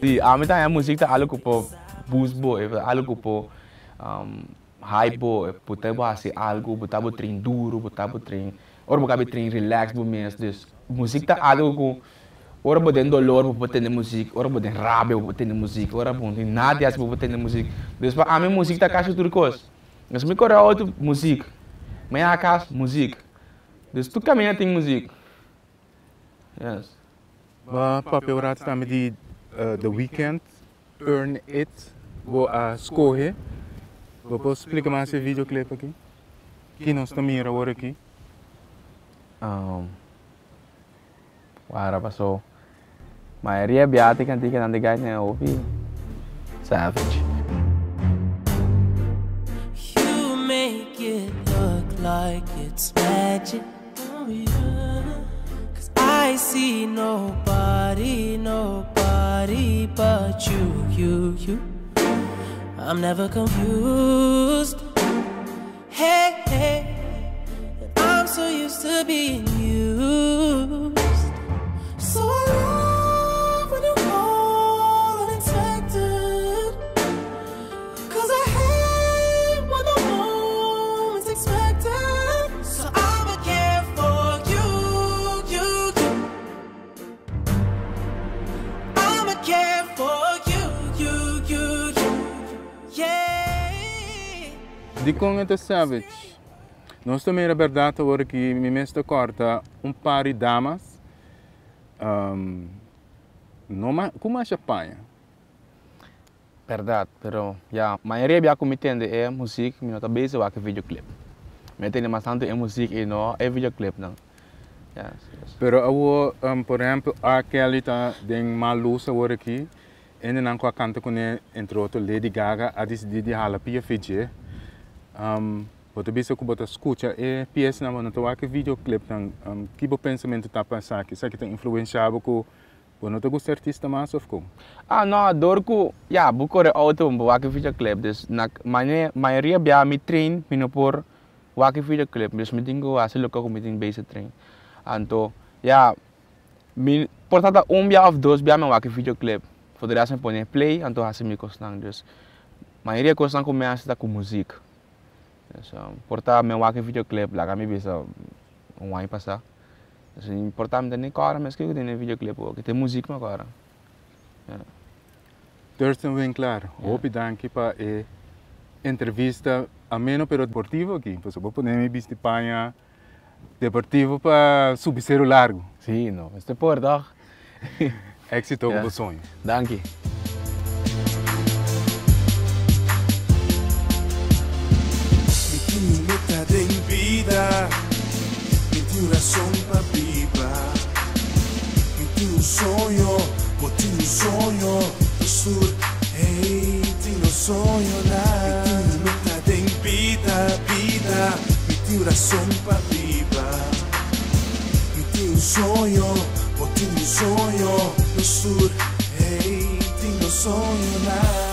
Si, ami ta haña muzik ta algu ku por boost bo, e ta algu ku por hype bo, e por ta bo hasi algu, bo ta bo train duru, bo ta bo train, ora bo kabe train relax bo mes, dus muzik ta algu ku ora bo den dolor bo por tende muzik, ora bo den rabia bo por tende muzik, ora bo no tin nada di hasi bo por tende muzik, dus pa ami muzik ta kasi tur kos. Dus mi kore auto, muzik, mi a kas, muzik, dus tur kaminda tin muzik, yes. Bo a papia un rato tambe di The Weeknd, Earn It, bo a skohe. Bo por splika mas e videoclip aki? Ki nos ta mira awor aki? Wara paso mayoria bia ta kantika nan di gai nan hopi savage. You make it look like it's magic Cause I see nobody, nobody but you, you, you I'm never confused Hey, hey I'm so used to being used So I love when you call unexpected Cause I hate when the moment's expected So I'ma care for you, you, you I'ma care for you, you, you, you Yeah Dikon e ta savage? Nos ta mira bèrdat awor ki mi mes ta kòrta un par di damas no ma ku masha paña. Bèrdat, pero ya mayoria bia ku mi tende e muzik mi no ta bezig wak e videoclip. Mi a tende mas tantu e muzik i no e videoclipnan. Yes, yes. Pero awor, por ehèmpel, R. Kelly ta den mal lus awor aki. Hendenan ku a kanta kuné, entre otro Lady Gaga, a disidí di hala pia fe dje. Bo ta bisa ku bo ta skucha e piesnan, bo no ta wak e videoclipnan. Ki bo pensamentu ta pa esaki? Esaki ta influensiá bo ku bo no ta gusta e artista mas òf kon? Ah no, dor ku ya bo kore outo bo wak e videoclip. Dus na mayoria bia mi train mi no por wak e videoclip. Dus mi tin ku hasi loke ku mi tin bezig train. Anto ya Mi por ta ta un bia of dos bia mi a wak e videoclip. For de rest mi pone play anto hasi mi kosnan. Dus mayoria kosnan ku mi hasi ta ku muzik. Dus por ta mi a wak e videoclip laga mi bisa un aña pasa. Dus por ta mi ta ni kòrda mes kiko tin den e videoclip awor. Ta e muzik mi a kòrda. Ya. Thurston Winklaar, hopi danki pa e entrevista ameno pero deportivo aki. Pasobra bo pone mi bisti paña. Deportivo pa subi seru largu. Sí, no, mester por toch? Éxito ku bo soño. Danki. Mi tin un meta den bida, mi tin un rason pa biba. Mi tin un soño, bo tin un soño, nos tur, hey, tin nos soñonan. Mi tin un meta den bida, bida. Mi tin rason pa biba. Mi tin un soño, bo tin un soño, nos tur, hey, tin nos soñonan.